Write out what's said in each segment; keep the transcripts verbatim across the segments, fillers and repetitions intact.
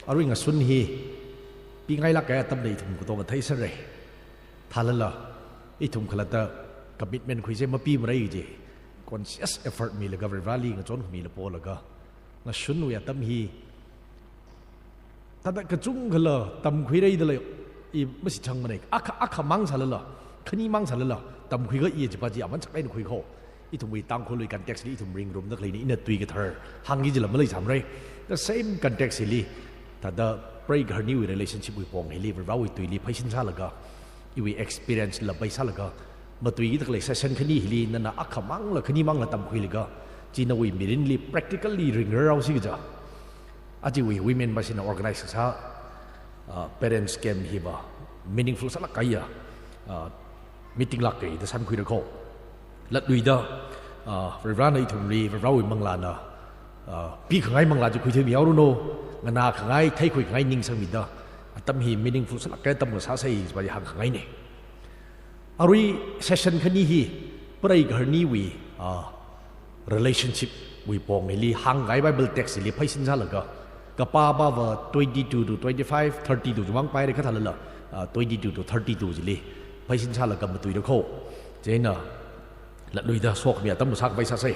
Arui ngashun hi pingailāk kahai atamna ithum katonga theisāra. Thālala, ithum khalatta commitment khuisa mapimara kaji, conscious effort milaga Varivarali ngachonmila polaga, ngashunwui atam hi thāda kachungkhala tamkhuira dalei, i masichangmana. Akha, akhamang sālala, khanimang sālala tamkhuiga i chipa chi aman chak eina khuikho. Ithumwui Tangkhulwui context li ithum ringrumda khaleina, ina tui kathar hāngki jila maleisāmara. The same context hili, thāda preigaharniwui relationship wui pong hili, Varivarawui tuili pheisin sālaga, iwui experience la bai sālaga, matuikida khalei session khani hili nana akhamangla khanimangla tamkhuilaga, chi nawui mirinli practically ringrarhaosi kaja. Ajawui women mashina organize kasā, ah, parents camp hiva meaningful sālāk kahaiya, ah, meeting lāk kahai da sānkhuira kho. Latluida, ah, Varivarana ithumli, Varivarawui manglāna, ah, pikhangai manglā chi khuithuimihaoranu, nganākhangai, theikhuikhangai ning sangmida, atam hi meaningful sālāk kahai atam ngasāsei kajipa chi hāngkhangaina. Arui session khani hi preigaharniwui, ah, relationship wui pong hili hāngkahai Bible text hili pheisin sālaga, kapāpava twenty-two to twenty-five, thirty-two chiwui vang paira kha thālala, ah, twenty-two to thirty-two chili pheisin sālaga matuira kho. Chieina latluida sokhami atam sākhavai sāsei.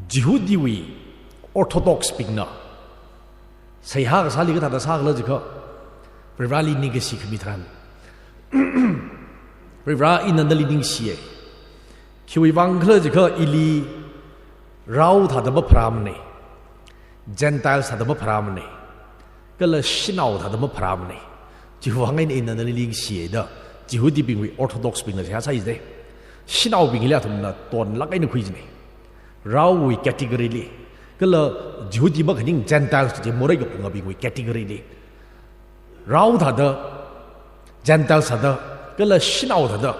Jihudiwui Orthodox bingna seihā kasāli kathāda sākhala jiakha, Varivarali ningkashi khami tharan, Varivara, ina nali ningshiya. Khiwui vang khala jiakha ili rao thāda mapharāmana, Gentiles thāda mapharāmana, kala shanao thāda mapharāmana. Chiwui vang eina ina nali ningshiya da Jihudibingwui Orthodox bingna seihā sāi jida. Shanaobingli athumna tonlāk eina khui jina, raowui category li. Kala Jihudi makhaning Gentiles chi morei kaphungabingwui category li, rao thāda, Gentiles thāda, kala shanao thāda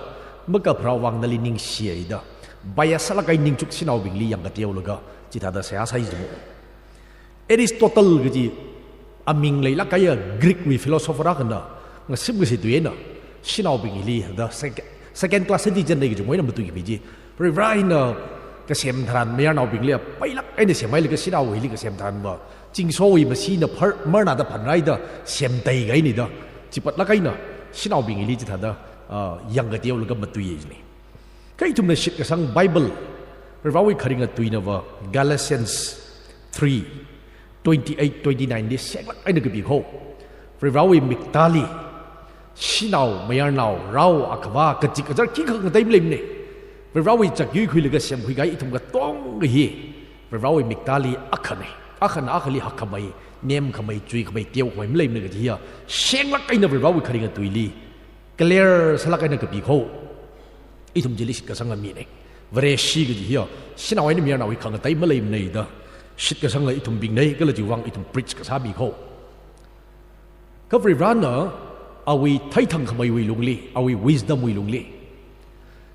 makapharāwui vang nali ningshiya da, bias sālāk kahai ningchuk shanaobingli yangkateolaga chithāda seihā sāi jimo. Aristotle kaji aming leilāk kahaiya Greek wui philosopher akhana ngasimkasā tui eina shanaobingli thāda sec-, second class citizen lei kaji moina matuikhami chi, Varivara hina kasem tharan mayarnaobingli apailāk eina semhailaga shanao hili kasem tharanva chingshowui mashina phar-, marnada phanrai da semthei kahaina da, chipatlāk eina shanaobingli chithāda, ah, yangkateolaga matuiya jina. Kha ithumna shitkasang Bible, Varivarawui kharinga tuinava Galatians three twenty-eight, twenty-nine li senglāk eina kapi kho. Varivarawui miktāli shanao, mayarnao, rao, akhavā, kachik kachar khikha ngatei maleimana. Varivarawui chakyui khuilaga semkhui kahai ithum katonga hi Varivarawui miktāli akhana. Akhana akhali hakkhamei, nemkhamei, chuikhamei, teokhamei maleimana kaji hiya senglāk eina Varivarawui kharinga tuili clear sālāk eina kapi kho. Ithum chili shitkasanga mina. Vareshi kaji hiya shanao eina mayarnao hi khangatei maleimana da shitkasanga ithumbingna, kala chiwui vang ithum preach kasāmi kho. Kha Varivarana awui theithangkhameiwui lungli, awui wisdom wui lungli,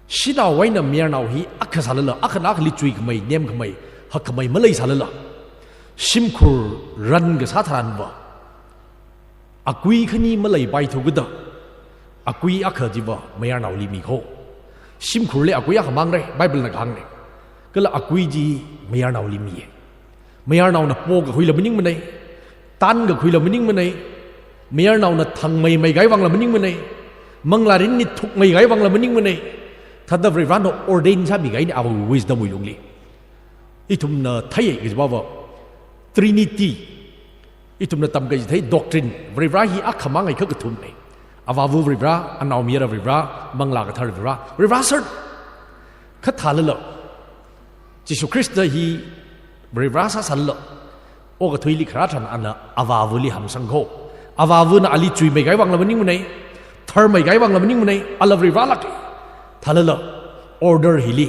shanao eina mayarnao hi akha sālala, akhana akhali chuikhamei, nemkhamei, hakkhamei maleisālala, shimkhur ran kasā tharanva akui khani maleipaithu kida, akui akha chiva mayarnaoli mi kho. Shimkhurli akui akhamang lei, Bible na kahāngna. Kala akui chi mayarnaoli miya. Mayarnaona pokakhuila maningmana, tankakhuila maningmana, mayarnaona thangmeimei kahai vangla maningmana, manglārinli thukmei kahai vangla maningmana, thāda Varivarana ordain sāmi kahaina awui wisdom wui lungli. Ithumna theiya kajipava Trinity, ithumna tamkachithei doctrine, Varivara hi akhamang eina kakathumna. Avāva Varivara, Anaomayara Varivara, Manglā Kathara Varivara, Varivara sāra. Kha thālala, Jishu Khrista hi Varivara sāsālala, okathuili kharā tharan ana Avāvali hamsang kho. Avāvana ali chuimei kahai vangla maningmana, tharmei kahai vangla maningmana, ala Varivara lāka. Thālala, order hili,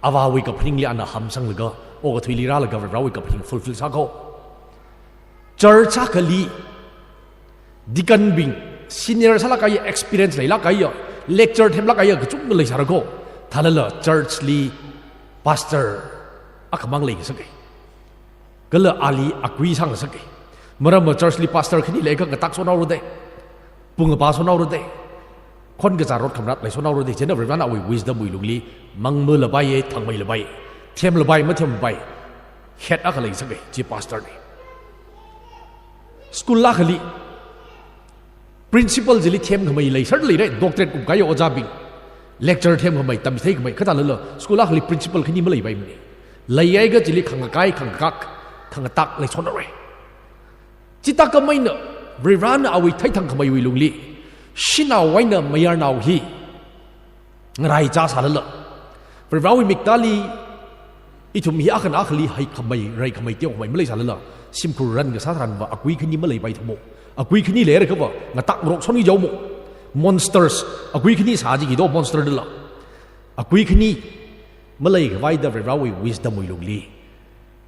Avāwui kaphaningli ana hamsanglaga, okathuili rālaga Varivarawui kaphaning fulfill sā kho. Church akhali, deacon bing, senior sālāk kahai, experience leilāk kahai, lecture themlāk kahai kachungkha leisāra kho. Thālala church li pastor akhamang lei kasaka. Kala ali akui sāngasaka. Maramva church li pastor khani leiakha ngatak sonhaora da, pungapa sonhaora da, khon kazā rot khamrat lei sonhaora da, chieina Varivarana awui wisdom wui lungli mangmala paiya, thangmeila pai, themla pai, mathemla pai, Head akha leisākei, chi pastor na. School akhali principal chili themkhamei leisāda leira, doctorate kupkahai ojābing. Lecture themkhamei, tamchitheikhamei, kha thālala school akhali principal khani maleipaimana. Leihaiakha chili khangakai, khangakak, khangatak leisānhaora. Chithākhameina, Varivarana awui theithangkhameiwui lungli, shanao eina mayarnao hi ngaraichā sālala, Varivarawui miktāli ithum hi akhana akhali heikhamei, reikhamei, teokhamei maleisālala, shimkhur ran kasā tharanva akui khani maleipaithamo. Akui khani leiakhava ngatak ngarok shonki jaomo. Monsters, akui khani sā jiki do monster dala. Akui khani maleikhavai da Varivarawui wisdom wui lungli,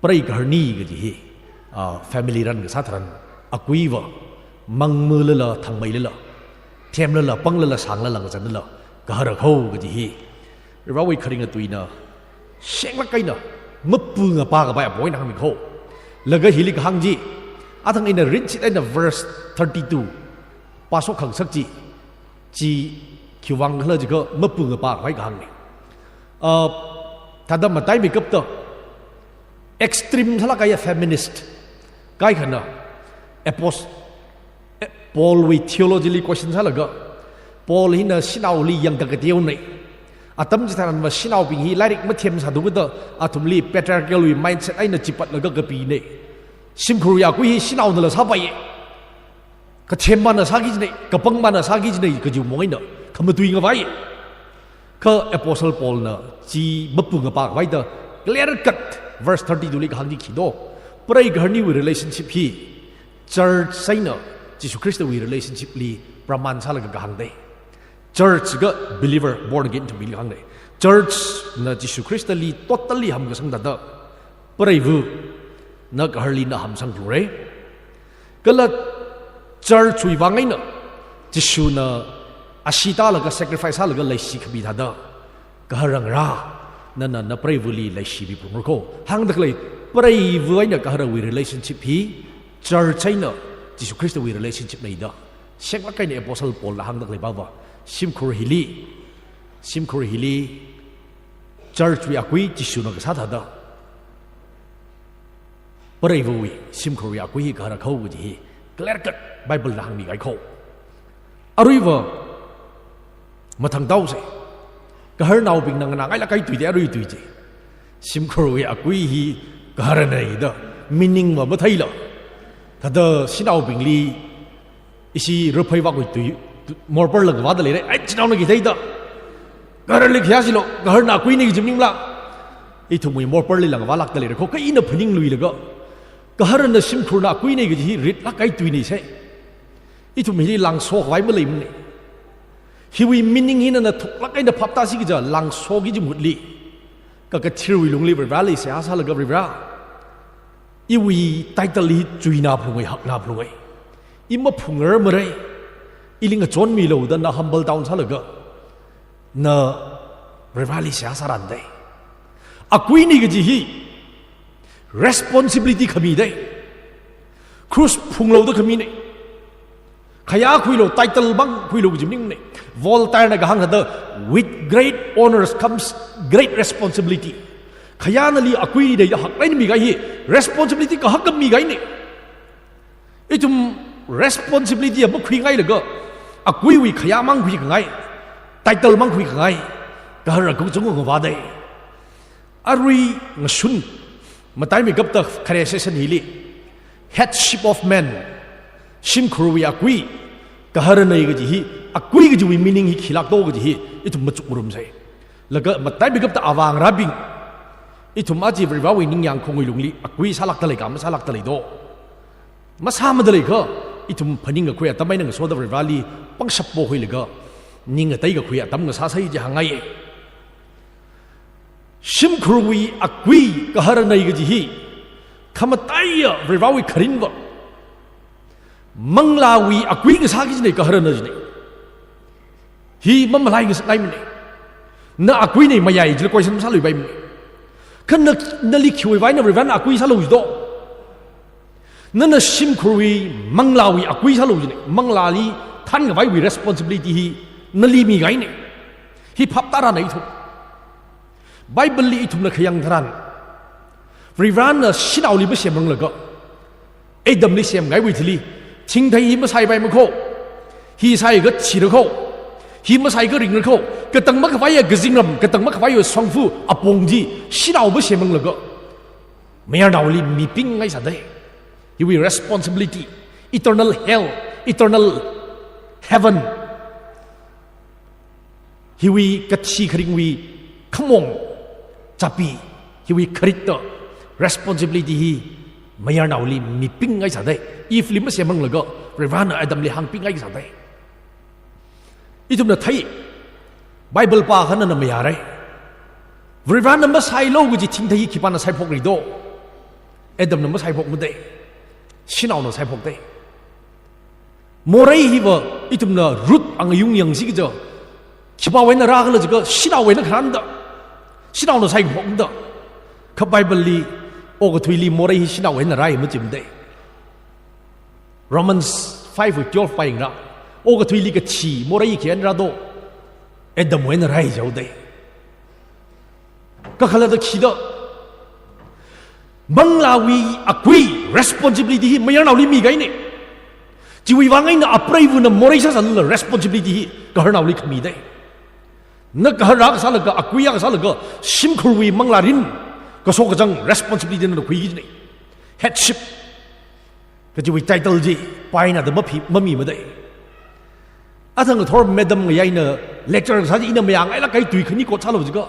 prei gaharna kaji hi, ah, family ran kasā tharan, akuiva mangmalala, thangmeilala, themlala, panglala, sānglala, ngazanlala, gahara kho kaji hi Varivarawui kharinga tuina, shenglāk eina, mapungapa kapai apong eina hāngmi kho. Laga hili kahāng chi, athang eina rinchit eina verse thirty-two pāshok khangasak chi, chi khiwuivang khala jiakha mapungapa kapai kahāngna. Ah, thāda mataimeikapta, extreme sālāk kahai feminist kaikhana, apos-, eh, Paulwui theology li question sālaga, Paul hina shanaoli yangda kateona. Atam chitharanva shanaobing hi lairik mathem sāthu kajida, athumli patriarchal wui mindset eina chipatlaga kapina. Shimkhurwui akui hi shanaonala sāpaiya. Kathemmana sāki kajina, kapangmana sāki kajina, kajiwui mong eina khamatui ngavai. Kha Apostle Paulna chi mapungapa khavai da clear cut verse thirty-two li kahāng chi khi do. Prei gaharniwui relationship hi church eina Jishu Khristawui relationship li praman sālaga kahāngna. Church kha believer, born again ithumli kahāngna. Church na Jishu Khristali totally hamkasang thāda, preivana gaharli na hamsangphalungra. Kala church wui vang eina Jishuna ashee tālaga, sacrifice sālaga leishikhami thāda, gahara ngarā, nana napreivali leishimiphalungra kho. Hāngda khalei, preiva eina gaharawui relationship hi church eina Jishu Khristawui relationship na da. Shenglāk eina Apostle Paulna hāngda khalei pava, shimkhur hili, shimkhur hili church wui akui Jishuna kasā thāda, preivawui, shimkhurwui akui hi gahara kho kaji hi clear cut Bible na hāngmi kahai kho. Aruiva mathang taosa. Gaharnaobingna nganāngailāk kahai tui da arui tui chi. Shimkhurwui akui hi gaharana da meaning va matheila, thāda shanaobingli ishi Rapheivakwui tui, tu-, morparla ngavāda leira. Ai, chinaona khi theida, gaharali khayā silo, gaharana akuina kaji maningla. Ithumwui morparlila ngavālākda leira kho, kha ina phaningluilaga, gaharana shimkhurna akuina kaji hi ritlāk kahai tuina sa. Ithum hili langso khavai maleimana. Hiwui meaning hi nana thuklāk eina phaptāsi kaja, langsoki kaji mahutli, kakathirwui lungli Varivarali seihā sālaga, Varivara, iwui title hi chuinaphalunga, haknaphalunga. I maphungarmara. Ili ngachonmilu da na humble down sālaga, na Varivarali seihā sāranda. Akuina kaji hi responsibility khami da. Cross phunglu da khamina. Khayā khuilu, title mang khuilu kaji maningmana. Voltaire na kahāng thāda, "With great honors comes great responsibility." Khayā nali akui da haklāk eina mikahai hi responsibility kahak khami kahaina. Ithum responsibility a makhuingailaga, akuiwui khayā mang khuikhangai, title mang khuikhangai, gahara kachungkha ngavāda. Arui ngashun, mataimeikapta khare session hili, headship of man, shimkhurwui akui gaharana kaji hi, akui kajiwui meaning hi khilāk do kaji hi ithum machukngarumsa. Laga mataimeikapta avāngarābing, ithum aja Varivarawui ningyāng khongwui lungli akui sālākda lei ka masālākda lei do? Masāmada lei kha, ithum phaningkakhui atam eina ngasoda Varivarali pangshap pokhuilaga, ning ngateikakhui atam ngasāsa ji hāngngai. Shimkhurwui akui gaharana kaji hi, khamataiya Varivarawui kharinva, manglāwui akui ngasāki kajina, gaharana kajina. Hi mamalai ngasakngaimana. Na akuina mayai jila question masāluipaimana. Kha na, nali khiwui vang eina Varivarana akui sālu ji do? Nana shimkhurwui manglāwui akui sālu jina. Manglāli thankhavaiwui responsibility hi nali mikahaina. Hi phaptārana ithum. Bible li ithumna khayang tharan, Varivarana shanaoli masemranglaga, Adamli semngaiwui thili, thingthei hi masaipai makho, hi saiakha thirakho, hi masaiakha ringrakho, katang makhavaiya kazingram, katang makhavaiya shongfa apong chi shanao masemranglaga, mayarnaoli mipingngai sādei. Hiwui responsibility, eternal hell, eternal heaven. Hiwui kathi kharingwui khamong, chapi, hiwui kharit da responsibility hi mayarnaoli mipingngai sādei. Eveli masemranglaga, Varivarana Adamli hāngpingngai sādei. Ithumna thei, Bible pākhanana mayarei. Varivarana masailu kaji thingthei hi khipāna saiphokri do? Adamna masaiphokmadei. Shanaona saiphokdei. Morei hiva ithumna root angayung yangsi kaja, khipāwui eina rākhala jiakha, shanaowui eina kharānda, shanaona saiphokda. Kha Bible li, okathuili morei hi shanaowui eina rāi machimdei. Romans five wui twelve pāyangda, okathuili kathi morei khi eina rā do? Adamwui eina rāi jihaodei. Kakhalatta khida, manglāwui akui, responsibility hi mayarnaoli mikahainei. Chiwui vang eina apreivana morei sāsālala responsibility hi gaharnaoli khamidei. Na gahar akha sālaga, akui akha sālaga, shimkhurwui manglārin, kaso kachāng responsibility nana khuiki jinei. Headship kajiwui title chi, paina da maphi, mamimadei. Athang ngathor madam ngayei eina lecture kasā chi ina mayāngailāk kahai tui khani quote sālu jiakha,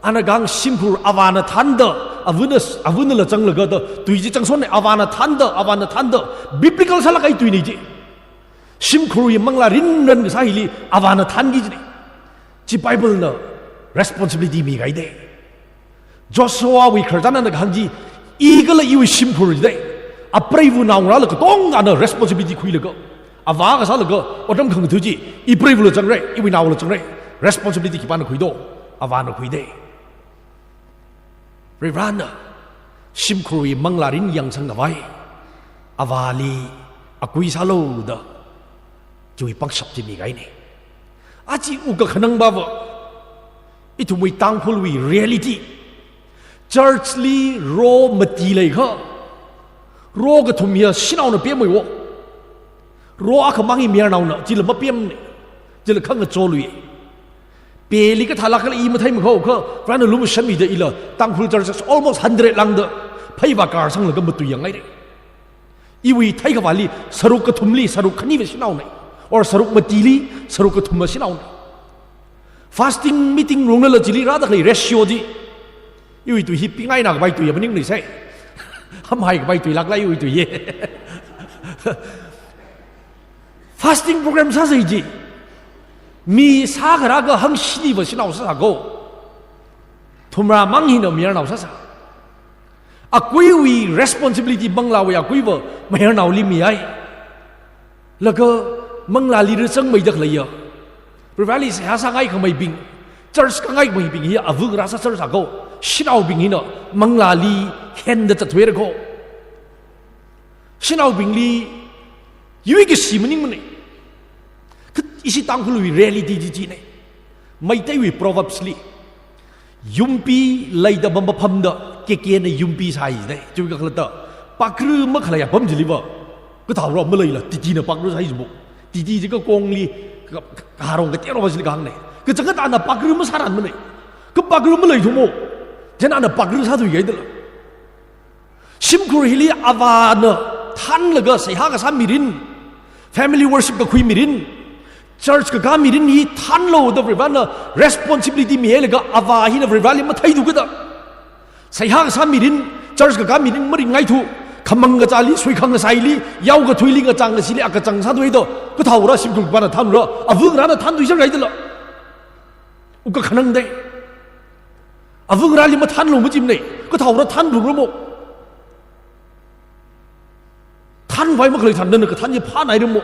ana kahāng shimkhur avāna thānda, avana, avanala zanglaga da, tui chi zangsonnei, avāna thānda, avāna thānda, biblical sālāk kahai tuinei chi. Shimkhurwui manglārin ran kasā hili avāna thānki jinei. Chi Bible na responsibility mikahaidei. Joshuawui khararchan eina kahāng chi, i kala iwui shimkhur jidei. Apreiva naongarāla katongana responsibility khuilaga, avā akha sālaga, otram khangatha chi, ipreivula zangrei, iwui naola zangrei, responsibility khipāna khui do? Avāna khuidei. Varivarana shimkhurwui manglārin yangsangkhavai avāli akui sālu da chiwui pangshap chi mikahainei. Aja wukkhanang bava, ithumwui Tangkhulwui reality. Church li role mati leiakha, role kathum hiya shanaona pemwui wo. Role akhamang hi mayarnaona, chila mapemnei, chila khangachonlui. Peli kathālāk khala i matheimakho kha, Varena lumashanmida ila Tangkhul churches almost hundred lāngda, pheiva karsanglaga matuiyangngairei. Iwui theikhavāli, saruk kathumli saruk khaniva shanaonei, or saruk matili saruk kathumva shanaonei. Fasting meeting runglala chili rāda khalei ratio chi, iwui tui hi pingaina kapai tuiya maningnei sai. Hamhai kapai tuilākla iwui tui hi. Fasting program sāsai chi, mi sākharā akha hangshiniva shanao sāsāko. Thumrā mang hina mayarnao sāsā. Akuiwui responsibility, manglāwui akuiva mayarnaoli mihai. Laga manglāli rāzangmeida khaleiya, Varivarali seihā sāngaikhameibing, church kāngaikhameibing hi avangarā sā church sāko. Shanaobing hina manglāli henda zatthuirako. Shanaobingli yuikashi maningmanei. Kha ishi Tangkhulwui reality chi chinei. Meiteiwui Proverbs li, yumpi leida mapamda kekena yumpi sāi dei. Chiwui kakhalatta, pakra makhalei apam chiliva, kathāora maleila titina pakra sāi jibo. Titi chi kakongli, ka, ka, karong kateoraova chili kahāngnei. Kachangkhat ana pakra masāranmanei. Kha pakra maleithumo, chieina ana pakra sāthuikahaidala. Shimkhur hili avāna thānlaga seihā kasā mirin, family worship kakhui mirin, church kakā mirin hi thānlu da Varivarana responsibility mihailaga avā hina Varivarali matheithu kajida. Seihā kasā mirin, church kakā mirin maringaithu, khamang kachāli, suikhang kasāli, yao kathuili, ngachang kashili, akachang sāthuida, kathāora shimkhur khipāna thānra, avangarāna thānthuiserhaidala. Wukkhanang dei. Avangarāli mathānlu machimnei, kathāora thānrumramo. Thānkhavai makhalei tharan nana kathān chi phānairamo.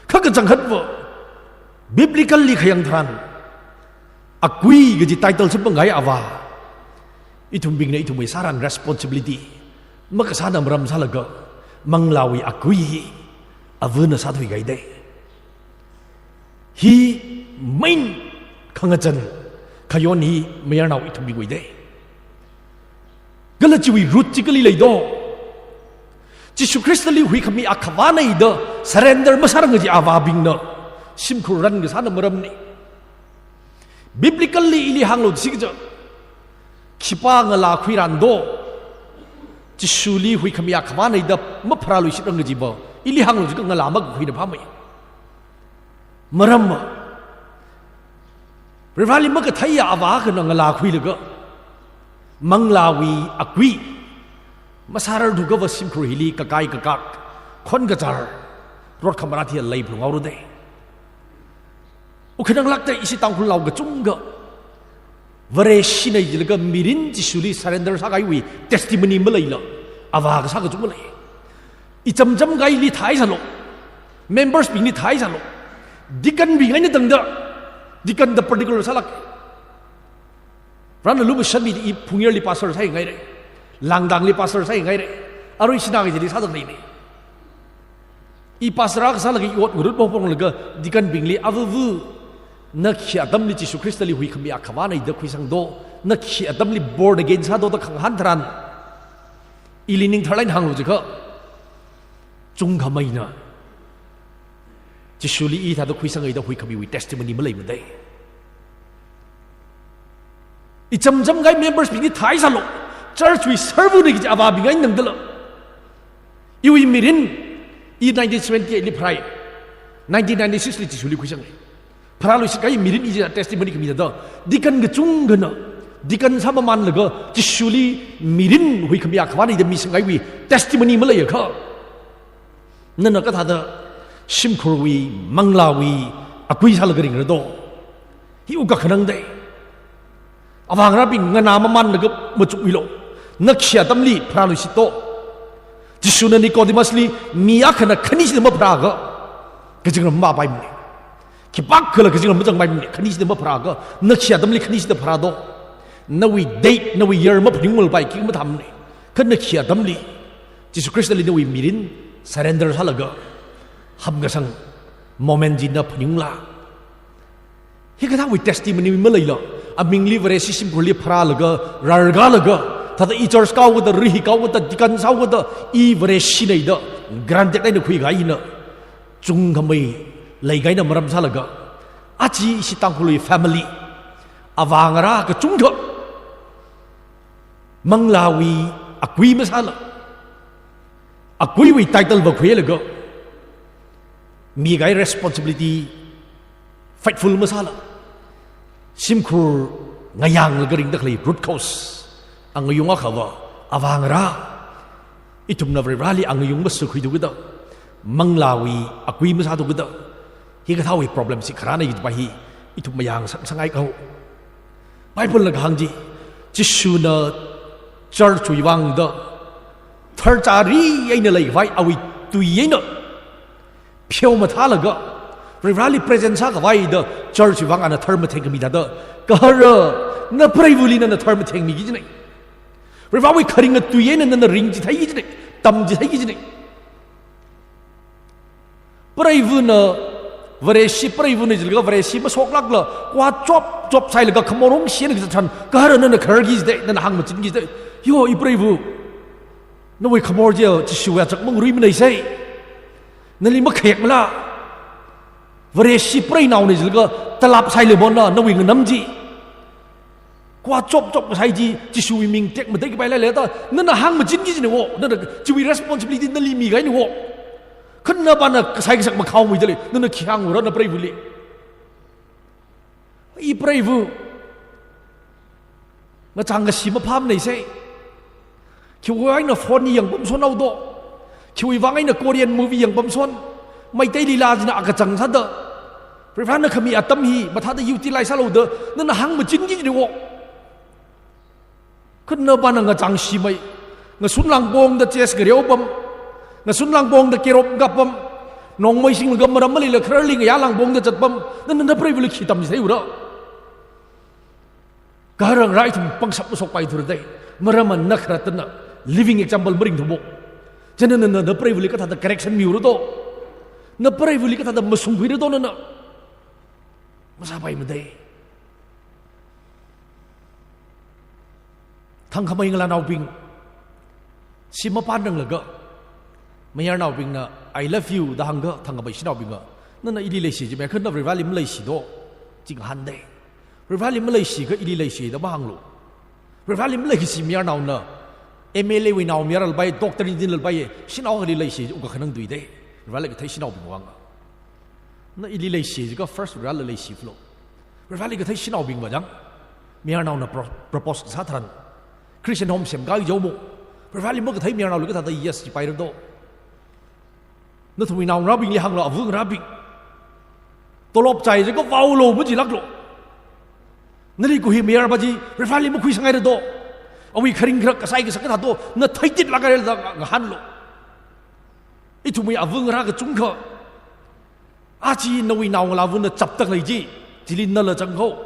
Kha kachangkhatva, biblically khayang tharan, akui kaji title sāpamngai avā. Ithumbingna ithumwui sāran responsibility makasāna maram sālaga, manglāwui akui hi avana sāthuikahai dei. Hi main khangazan khayon hi mayarnao ithumbingwui dei. Kala chiwui root chi kali leido? Jishu Khristali huikhami akhavāna da surrender masāranga kaji avābingna shimkhur ran kasāna maramna. Biblically ili hānglu chi kaja, khipā ngalā khuirando? Jishuli huikhami akhavāna da mapharāluishitranga kajiva ili hānglu chi ka ngalā makakhuina phāmei. Maramva, Varivarāli makatheiya avā akhana ngalā khuilaga, manglāwui akui masārarthu kava shimkhur hili kakai kakak, khon kachar, rot khamarā thila lei phalunghaora da. Ukhanang lākta ishi Tangkhul nao kachungkha Vareshina jilaga mirin Jishuli surrender sākahaiwui testimony maleila, avā kasā kachungkha lei. Ichamcham kahaili thāhaisālu, members bingli thāhaisālu, deacon bing eina tangda, deacon da particular sālāk. Varena lumashanmida i Phungyarli pastor sāngaira, Langdangli pastor sāngaira, arui Sinakeitheli sāda khaleina. I pastor akha sālaga i ot ngarut maphonglaga deacon bingli, avāva, na khi atamli Jishu Khristali huikhami akhavāna da khuisangdo, na khi atamli born again sādo da khangahān tharan, ili ning tharlāk eina hānglu jiakha, chungkhameina Jishuli i thāda khuisanga da huikhamiwui testimony maleimada. Ichamcham kahai members bingli thāhaisālu, church wui servantna kaji avābing eina tangdala. Iwui mirin, i nineteen seventy-eight li pharāi, nineteen ninety-six li Jishuli khuisanga. Pharāluishit kahai mirin i chi testimony khami thāda, deacon kachungkhana, deacon sāmamānlaga Jishuli mirin huikhami akhavāna da misangkahaiwui testimony maleiakha, nana kathāda shimkhurwui, manglāwui akui sālaga ringra do? Hi wukkhanang da. Avāngarābing, nganāmamānlaga machukwuilu. Na khi atamli pharāluishit do? Jishuna Nicodemusli, mi akhana khanishida mapharāakha, kazingram mapaimana. Khipākhala kazingram mazangpaimana, khanishida mapharāakha, na khi atamli khanishida pharā do? Nawui date, nawui year maphaningung malpai, khikha mathāmana. Kha na khi atamli Jishu Khristali nawui mirin surrender sālaga, hamkasang moment chi na phaningungla? Hikathāwui testimony maleila, amingli Vareshi shimkhurli pharālaga, rarkālaga, thāda i church kahaokada, ri hi kahaokada, deacon sāhaokada, i Vareshina da granted eina khuikahaina, chungkhamei leikahaina maram sālaga, aja ishi Tangkhulwui family, avāngarā kachungkha manglāwui akui masāla, akuiwui title va khuilaga, mikahai responsibility faithful masāla, shimkhur ngayanglaga ringda khalei root cause, angayung akhava, avāngarā, ithumna Varivarāli angayung masākhuithu kajida, manglāwui akui masāthu kajida, hikathāwui problem chi kharāna kajipa hi ithum mayāngasakngasakngai kaho. Biblena kahāng chi, Jishuna church wui vangda tharchari eina leikhavai awui tui eina pheomathālaga, Varivarāli present sākhavai da church wui vang ana tharmathengkhami thāda, gahara, napreivali nana tharmathengmiki kajina. Varivarāwui kharinga tui eina nana ringchitheiki kajina, tamchitheiki kajina. Preivana, Vareshi preivana jilaga Vareshi mashoklākla, kwa chop chop sāhailaga khamor ungshina kaji tharan, gahara nana khararki kajida, nana hāngmachinki kajida. Yo, ipreiva, nawui khamor chi Jishuwui achak mangaruimana sai. Nali makhayekmala? Vareshi preinaona jilaga talap sāhailei mona nawui nganam chi. Kwa chop chop kasā chi, Jishuwui ming tekmateikapai leilei da, nana hāngmachinki kajina wo, nana chiwui responsibility nali mikahaina wo. Kha napana kasai kasak makhaomeida lei, nana khi hāngra napreivali? Ipreiva, ngachang kashi maphāmana sai. Khiwui vang eina phone yangpamson haodo? Khiwui vang eina Korean movie yangpamson? Meitei lila china akachang sāda, Varivarāna khami atam hi mathāda utilize sālu da, nana hāngmachinki kajina wo. Kha napana ngachang shimei, ngasun langpongda chess ngareopam, ngasun langpongda carrom kapam, nongmei shinglaga maram maleila khararli ngayā langpongda zatpam, nana napreivali khi tamchitheiura? Gahara ngarā ithum pangshap mashokpaithura dei. Maramva na khalattana living example maringthumo. Chieina nana napreivali kathāda correction miura do? Napreivali kathāda mashungkhuira do nana? Masāpaimada. Thangkhamei ngalānaobing, Shim mapānranglaga, mayarnaobingna "I love you" da hāngda thangkhamei shanaobingva, "Nana ili leishi chi, mekhan na Varivarali maleishi do," chi ngahānde. Varivarali maleishi kha ili leishi da mahānglu. Varivarali maleishi mayarnaona M L A wui naomayarala pai, doctor engineerla pai, shanao akhali leishi chi wukkhanang tuide. Varivarali kathei shanaobing vang. Na ili leishi jiakha first Varivarali leishi phalo. Varivarali kathei shanaobingva jang, mayarnaona pro-, propose kasā tharan, Christian home semkā jao mo. Varivarali makathei mayarnaoli kathāda yes jipaira do? Nathumwui naongarābingli hānglu, ava ngarābing. Tolop chai jiakha vaolu, majilāklu. Nali khuihi mayarpa chi Varivarali makhuisanghaira do? Awui kharing kharak kasai kasak kathā do, na theititlāk haira da ngahānlu. Ithumwui ava ngarā kachungkha, aja nawui naongalāvana chapda khalei chi, chili nala zangkho.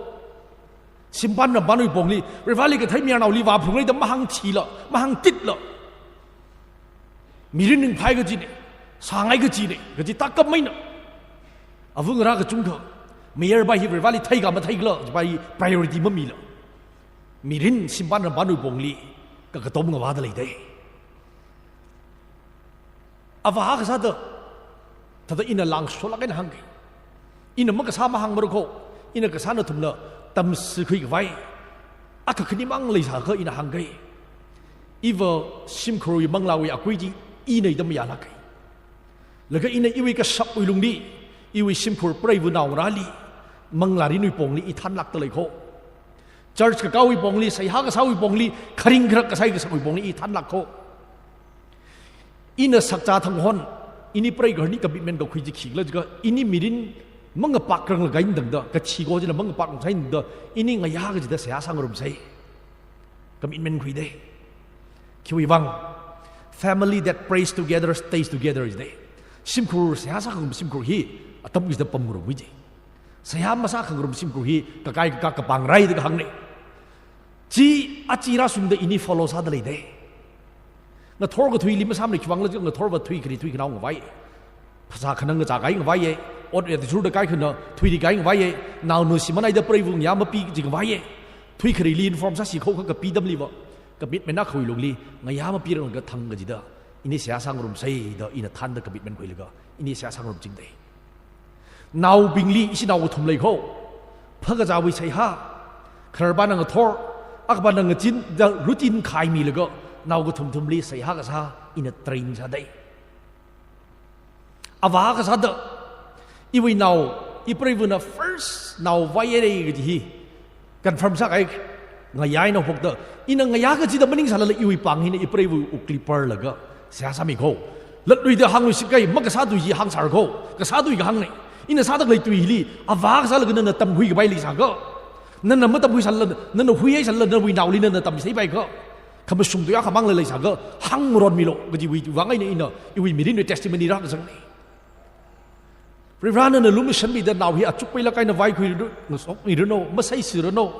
Shimpan rampanwui pongli, Varivarali kathei mayarnaoli vāphungra da mahāngthila, mahāngtitla, mirin ringphai kachina, sāngai kachina, kaji tākam eina. Ava ngarā kachungkha, mayarpa hi Varivarali theikha matheikhala jipa hi priority mamila, mirin shimpan rampanwui pongli kakatom ngavāda leide. Avā kasāda, thāda ina lāngsholāk eina hāngkei. Ina makasā mahāngmara kho, ina kasā nathumna tamsikhui khavai akha khanimang leisākha ina hāngkei. Iva shimkhurwui manglāwui akui chi ina ida mayālākkei. Laga ina iwui kashapwui lungli, iwui shimkhur preiva naongarāli, manglārinwui pongli i thanlākda lei kho. Church kakāwui pongli, seihā kasāwui pongli, kharing kharak kasai kasakwui pongli i thanlāk kho. Ina sakcha thang hon, ini preigaharni commitment kakhui chi khikhala jiakha, ini mirin mangapākrang lākkahaina tangda, kathi ko china mangapākrang sāhaina tangda, ini ngayā kachida seihā sāngarumsei. Commitment khuide. Khiwui vang, "Family that prays together stays together" jide. Shimkhur seihā sākhangarum shimkhur hi atam kachida pamngarumwui chi. Seihā masākhangarum shimkhur hi kakai kakā kapangrai da kahāngna. Chi aja rāshungda ini follow sāda leide. Ngathor kathuili masāmana, khiwuivang khala ngathorva thuikhare thuikhanao ngavai. Phasā khanang kachā kahai ngavaiye. Ot ya tishurda kaikhana thuiri kahai ngavaiye. Naonu shimānhaida preiva ngayā mapi kaji ngavaiye. Thuikhareli inform sāsi kho kha kapi atamliva, commitment akhawui lungli ngayā mapiranglaga thang kachida ini seihā sāngarumsei da ina thānda commitment khuilaga ini seihā sāngarumchingde. Naobingli ishi nao kathum lei kho. Phākazāwui seihā, khararpana ngathor, akhapana ngachin da routine khaimilaga nao kathum thumli seihā kasā ina train sādei. Avā kasāda, iwui nao, ipreivana first nao vāyare kaji hi confirm sākahai ngayā eina haophokta, ina ngayā kachida maningsālala iwui pāng hina ipreiva wukli parlaga seihā sāmi kho. Latluida hāngluishit kahai, makasā tui chi hāngsāra kho. Kasā tui kahāngna. Ina sāda khalei tui hili, avā kasālaga nana tamkhui kapai leisākha, nana matamkhuisālala, nana huihaisālala, nawui naoli nana tamseipaikha, khamashung tui akhamangla leisākha, hāngmaronmilu kajiwui vang eina ina iwui mirinwui testimony rākazangna. Varivarana nana lumashanmida nao hi achukpailāk eina vaikhuiranu, ngasokmiranu, masaisiranu,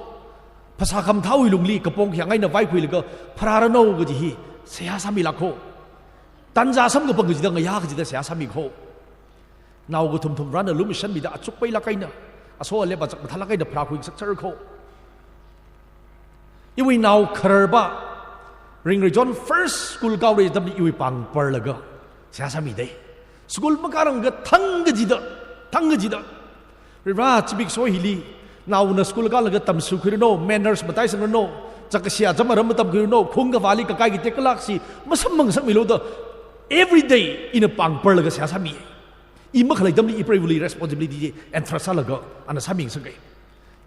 phasā khamathāwui lungli kapong khayāng eina vaikhuilaga pharāranu kaji hi seihā sāmilāk kho. Tanzā samkapang kachida, ngayā kachida seihā sāmi kho. Nao kathum thum Varena lumashanmida achukpailāk eina, aso alep achak mathālāk eina pharākhui ngasakser kho. Iwui nao khararpa Ringrejon first school kāhaora atamli iwui pāng parlaga seihā sāmidei. School makāranglaga thang kachida, thang kachida, Varivara, zimiksho hili naona school kālaga tamsikhuiranu, manners mataisangranu, chak kashi acham aram matamkhuiranu, khung kavāli kakai katek kalāksi masamphang ngasakmilu da, every day ina pāng parlaga seihā sāmi. I makhalei atamli ipreivali responsibility entrust sālaga ana sāmi ngasakhai.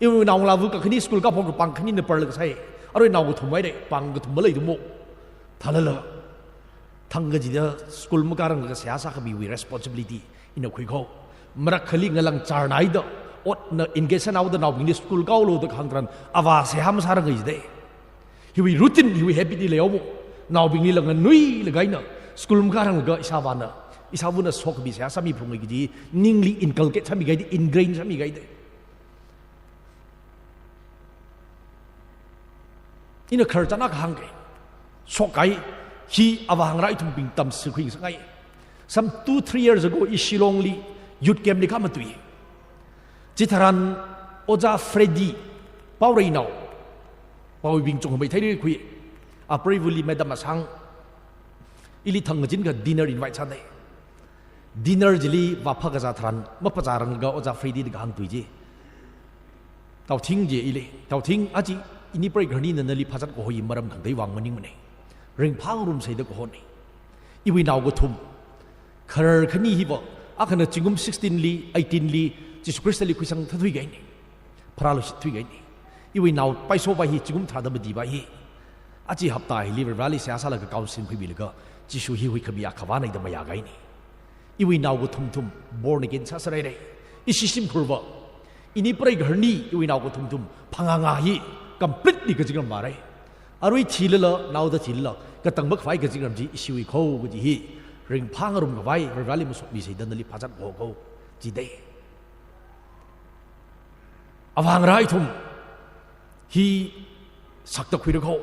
Iwui naongalāva kakhane school kāphok pāng khanina parlaga sai. Arui nao kathum haira, pāng kathum maleithumo. Thālala, thang kachida school makāranglaga seihā sākhamiwui responsibility ina khui kho. Marak akhali ngalang charnaida, otna engage sānaoda naobingli school kāhaolu da kahāng tharan, avā seihā masāranga jidei. Hiwui routine, hiwui habit hi leihaomo. Naobinglila nganuilaga eina school makāranglaga ishāvāna, ishāvana sokhami seihā sāmiphunga kaji ningli inculcate sāmikahaidei, ingrain sāmikahaidei. Ina khararchan akha hāngkei. Shokkahai, hi avā hāngra ithumbing tamsikhui ngasangai. Some two, three years ago, i Shillongli youth campli kāmatui. Chitharan Ojā Freddy, Paoreinao, Paowui bing chungkhamei theirikhui, apreivali Madam Asang, Ili thangkachingkha dinner invite sādei. Dinner chili vāphā kazā tharan, mapazā ranglaga Ojā Freddy da kahāng tui chi. Taothing chi ili, Taothing aja, ini preigaharnina nali phāzat kaho hi maram khangatei vang maningmana. Ringphāngarumsa da kahona. Iwui nao kathum. Kharar khani hiva, akhana zingkum sixteen li, eighteen li, Jishu Khristali khuisang thathui kahaina. Pharāluishit thui kahaina. Iwui nao Paiso va hi zingkum tharāda mati va hi. Aja hapta hili Vareli seihā sālaga counseling khuimilaga, Jishu hi huikhami akhavāna da mayā kahaina. Iwui nao kathumthum born again sāsārai rai. Ishi shimkhurva, ini preigaharni iwui nao kathumthum phangā ngā hi completely kazingram vārai. Arui thilala, naoda thilala, katang makhavai kazingram chi ishiwui kho kaji hi ringphāngarum khavai, Vareli masotmisa da nali phāzat kaho kho jidei. Avāngarā ithum hi sakta khuira kho.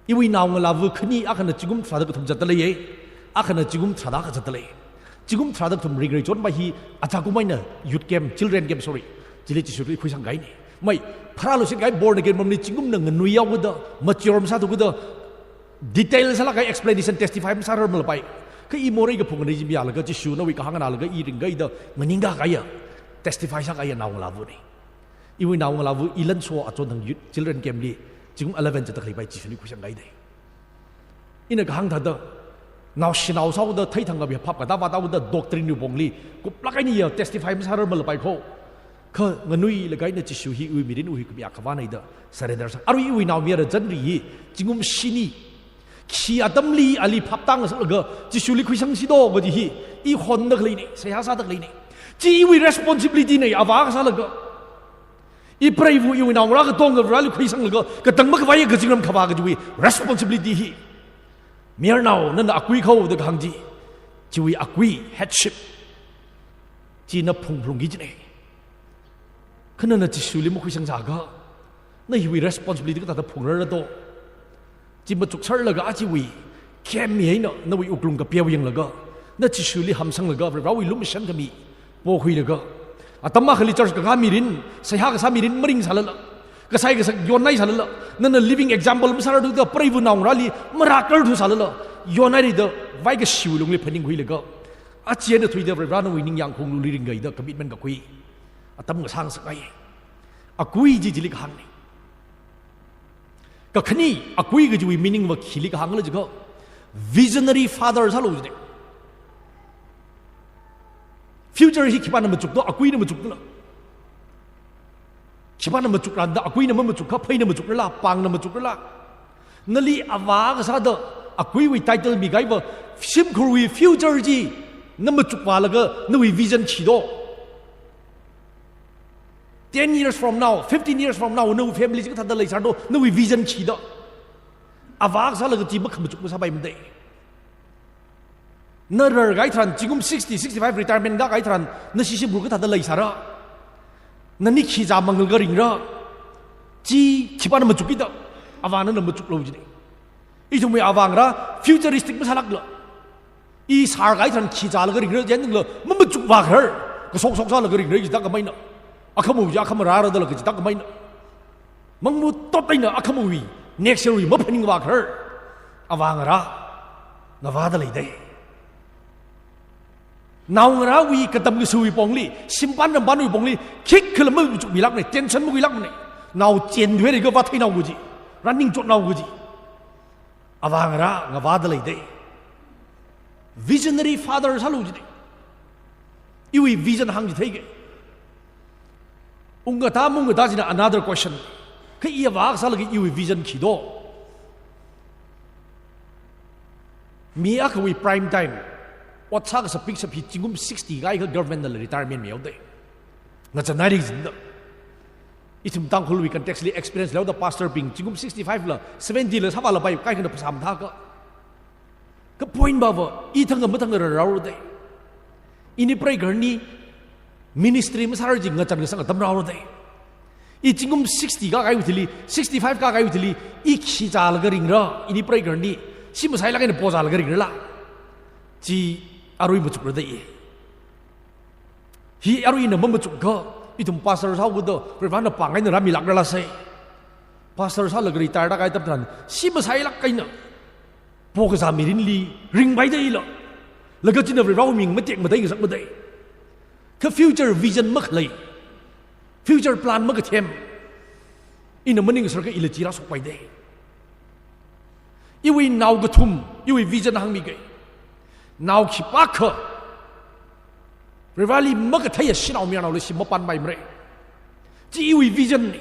Iwui naongalāva khani akhana zingkum tharāda kathum zatda leiya, akhana zingkum tharāda akha zatda lei. Zingkum tharāda kathum ringrei chon va hi aja kumaina youth camp, children camp, sorry. Chili Jishuli khuisang kahaina. Mai, pharāluishit kahai born again mamni zingkumna nganuihaoda, mature masāthuda, detail sālaga explanation testify masārar malapai. Kha i morei kaphung nganei chi mayālaga Jishu nawui kahāng nganālaga i ringkai da nganingda kahaiya, testify sākahaiya naongalāvana. Iwui naongalāva ilan so achon thang youth children camp li, zingkum eleven zatda khalei pai Jishuli khuisang kahaidei. Ina kahāng thāda, naoshinao sāhaoda theithang kapi phap katāva tāhaoda doctrine wui pongli, kuplāk eina ya testify masārar malapai kho. Kha nganuilaga ina Jishu hi iwui mirin, iwui huikhami akhavāna da surrender sā. Arui iwui naomayara zanri hi, zingkum shini. Khi atamli ali phaptā ngasaklaga, Jishuli khuisangsi do kaji hi, i honda khaleina, seihā sāda khaleina. Chi iwui responsibility na, avā akha sālaga. I preiva iwui naongarā katonga Vareli khuisanglaga, katang makhavai kazingram khavā kajiwui responsibility hi. Mayarnao, nana akui kho da kahāng chi. Chiwui akui, headship. Chi na phung phalungki jina. Kha nana Jishuli makhuisang sāakha, na hiwui responsibility kathāda phungrarado. Chi machuk sārlaga achiwui, khami eina, nawui wuklung kapeo yanglaga, na Jishuli hamsanglaga, Varewui lumashan khami, pokhuilaga. Atam akhali church kakā mirin, seihā kasā mirin, maring sālala. Kasai kasak yonnai sālala. Nana living example masārarthuda, preiva naongarāli, marakar thu sālala. Yonnairida, vaikashiwui lungli phaningkhuilaga. Achi eina thuida Varena nawui ningyāng khonglu ringkaida commitment kakhui. Atam ngasāngasak ngai. Akui chi chili kahāngna. Kakhane, akui kajiwui meaning va khili kahāngla jiakha, visionary father sālu jina. Future hi khipāna machukdo, akuina machukdala. Khipāna machukranda, akuina mamachukakha, pheina machukrala, pāngna machukrala. Nali avā kasāda, akuiwui title mikahaiva, shimkhurwui future chi, na machukvālaga, nawui vision khido. Ten years from now, fifteen years from now, nawui family chi kathāda leisārado, nawui vision khida. Avā kasālaga chi makhamachuk masāpaimada. Na rarkahai tharan, zingkum sixty, sixty-five retirement kākahai tharan, nashi shimkhur kathāda leisāra. Nani khi zāmanglaga ringra. Chi khipāna machukkida. Avāna na machuklu jina. Ithumwui avāngarā, futuristic masālākla. I sārkahai tharan khi zālaga ringra, jindala, mamachukvākharar. Kasokshok sālaga ringra, jida kamaina. Akhama chi, akhama rāra dala kajida kamaina. Mangmutot eina akhamawui, next year wui maphaningvākharar. Avāngarā, ngavāda leidei. Naongarāwui katam kasuiwui pongli, shimpan rampanwui pongli, khikhala machukmilākna, tension makhuilākmana. Nao chen duire kavā theinao kaji, rāningchotnao kaji. Avāngarā, ngavāda leidei. Visionary father sālu jina. Iwui vision hāngchitheike. Ungkatā maungkatā china another question. Kha i avā kasālaga iwui vision khido. Mi akhawui prime time. Ot sākasā pik sāpi zingkum sixty kāhaiakha government nala retirement mihaodei. Ngachānhaira jida. Ithum Tangkhulwui context li experience leihaoda pastor bing zingkum sixty-five la, seventy la sāvālapai, kaikhana phasā mathāka. Kha point va va, i thangkha mathangkha rāra haoradei. Ini preigaharni ministry masārar chi ngachān kasang atam rāhaoradei. I zingkum sixty kākahaiwui thili, sixty-five kākahaiwui thili, i khi zālaga ringra, ini preigaharni, shi masailāk eina pozālaga ringrala. Chi arui machukradei. Hi aruina mamachukakha, ithum pastor sāhaoda, Varena pāng eina rāmilākrala sai. Pastor sālaga retire tākahai atam tharan, shi masailāk eina. pokazā mirinli ringpaida ila. Laga china Varivarāwui ming matek matai ngasak matai. Kha future vision makhalei, future plan makathem, ina maningsālaga ila chi rāshokpaida. Iwui nao kathum, iwui vision hāngmikei. Nao khipākha Varivarāli makatheiya shanao mayarnaoli shim mapanpaimara. Chi iwui vision na.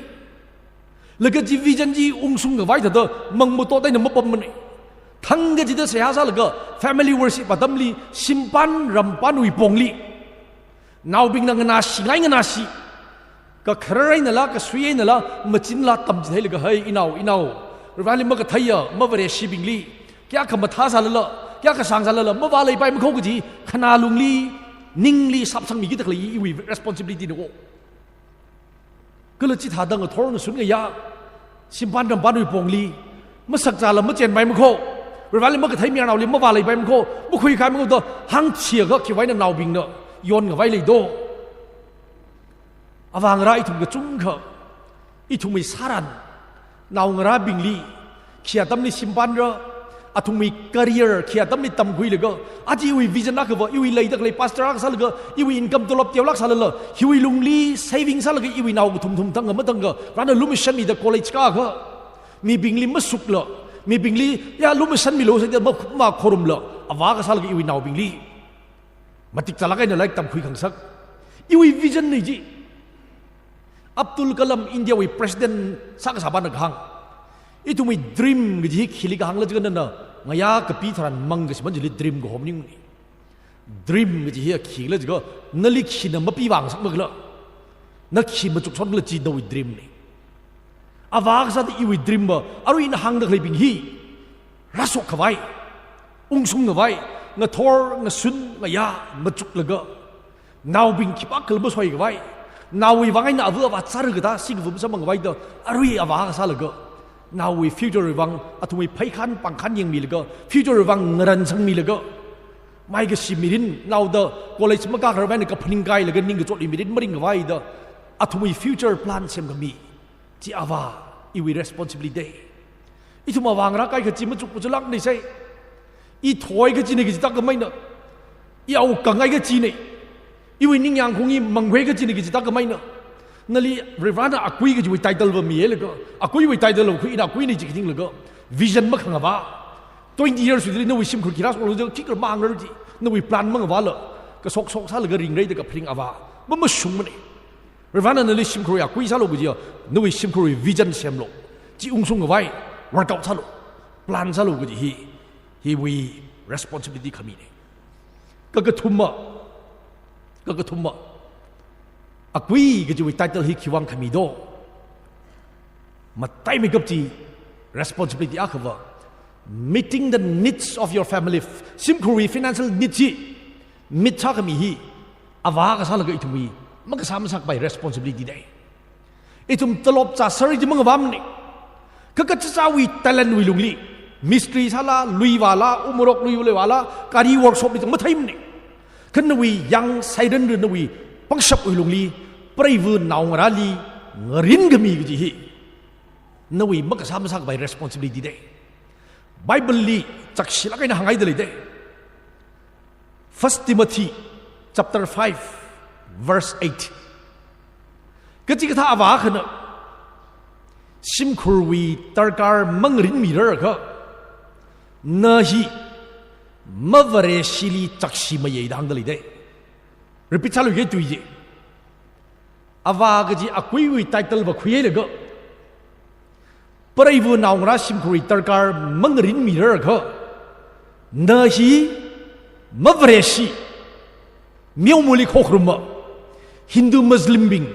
Laga chi vision chi ungshung khavai thāda mangmatot eina mapammana. Thangkachida seihā sālaga family worship atamli shimpan rampanwui pongli naobingna nganāshingai nganāshi, kakharar einala, kasui einala, machinla tamchitheilaga, hai, inao, inao, Varivarāli makatheiya mavareshibingli kayākha mathāsālala, kayākha sāngsālala, mavāleipai makho kaji khanā lungli, ningli shapsangmikida khalei iwui responsibility na o. Kala chithāda ngathor ngashun ngayā shimpan rampanwui pongli masakzāla machenpai makho, Varivarāli makathei mayarnaoli mavāleipai makho, makhuikhai makho da hāngchiakha khiwui vangna naobingna yon khavai lei do? Avāngarā ithum kachungkha, ithumwui sāran, naongarābingli khi atamli shimpanra, athumwui career khi atamli tamkhuilaga, aja iwui vision akhava, iwui leida khalei pastor akha sālaga, iwui income tolop teolāk sālala, hiwui lungli saving sālaga iwui nao kathum thum thang kha mathang kha, Varena lumashanmida college kākha, mibingli mashukla, mibingli ya lumashanmilu sāda ma, makhorumla, avā akha sālaga iwui naobingli matik chālāk eina lairik tamkhui khangasak iwui vision na chi. Abdul Kalam, Indiawui president sākasāpana kahāng, ithumwui dream kaji hi khili kahāngla jiakha nana ngayā kapi tharan mang kashiman chili dream kahom ningmana. Dream kaji hi khila jiakha nali khina mapivāngasakmakhala, na khi machukshokla chi nawui dream na. Avā akha sāda iwui dream va, arui ina hāngda khaleibing hi rāshok khavai, ungshung khavai, ngathor ngashun ngayā machuklaga, naobing khipākhala masoi khavai, naowui vang eina ava avā chara katā, sikavu masamphang khavai da, arui avā akha sālaga, naowui future wui vang, athumwui pheikhan pangkhan yangmilaga, future wui vang ngaransangmilaga, maikashi mirin, naoda college makākharar vang eina kaphaning kailaga ningkachotwui mirin maring khavai da, athumwui future plan semkhami chi avā iwui responsibility. Ithum avāngarā kaikha chi machuk pachulāk nisai. I thoi kachina kaji tākhameina. I ao kangai kachina. Iwui ningyāng khong i manghui kachina kaji tākhameina. Nali Varivarana akui kajiwui title va mihailaga, akuiwui title va khuina akuina ji khaninglaga, vision makhangavā. Twenty years wui thili nawui shimkhur khi rāshoklu jiakha khikha mangar ji, nawui plan mangavāla, kashokshok sālaga ringrai da kaphaning avā mamashungmana. Varivarana nali shimkhurwui akui sālu kajiya, nawui shimkhurwui vision semlu. Chi ungshung khavai, workout sālu, plan sālu kaji hi, hiwui responsibility khamina. Kakathuma, kakathuma, akui kajiwui title hi khiwui vang khami do? Mataimeikap chi responsibility akhava, meeting the needs of your family. Shimkhurwui financial needs hi meet sākhami hi avā akha sālaga ithumwui makasā masākapai responsibility dai. Ithum tolop chāsāra ji mangavāmana. Kha kachichāwui talent wui lungli, mistri sāla, lui vāla, umorok lui vāla, gari workshop li chang matheimana. Kha nawui yang sairan ru nawui pangshapwui lungli, preiva naongarāli ngarinkhami kaji hi nawui makasā masākapai responsibility dai. Bible li chakshilāk eina hānghaida lei dai. First Timothy chapter five, verse eight. Kachikathā avā akhana shimkhurwui darkar mangarinmirar akha, na hi mavareshili chakshi mayei da hāngda lei dai. Repeat sāluike tui ji. Avā kaji akuiwui title va khuihailaga, preiva naongarā shimkhurwui darkar mangarinmirar akha, na hi mavareshi, meomali khokharuma, Hindu Muslim bing,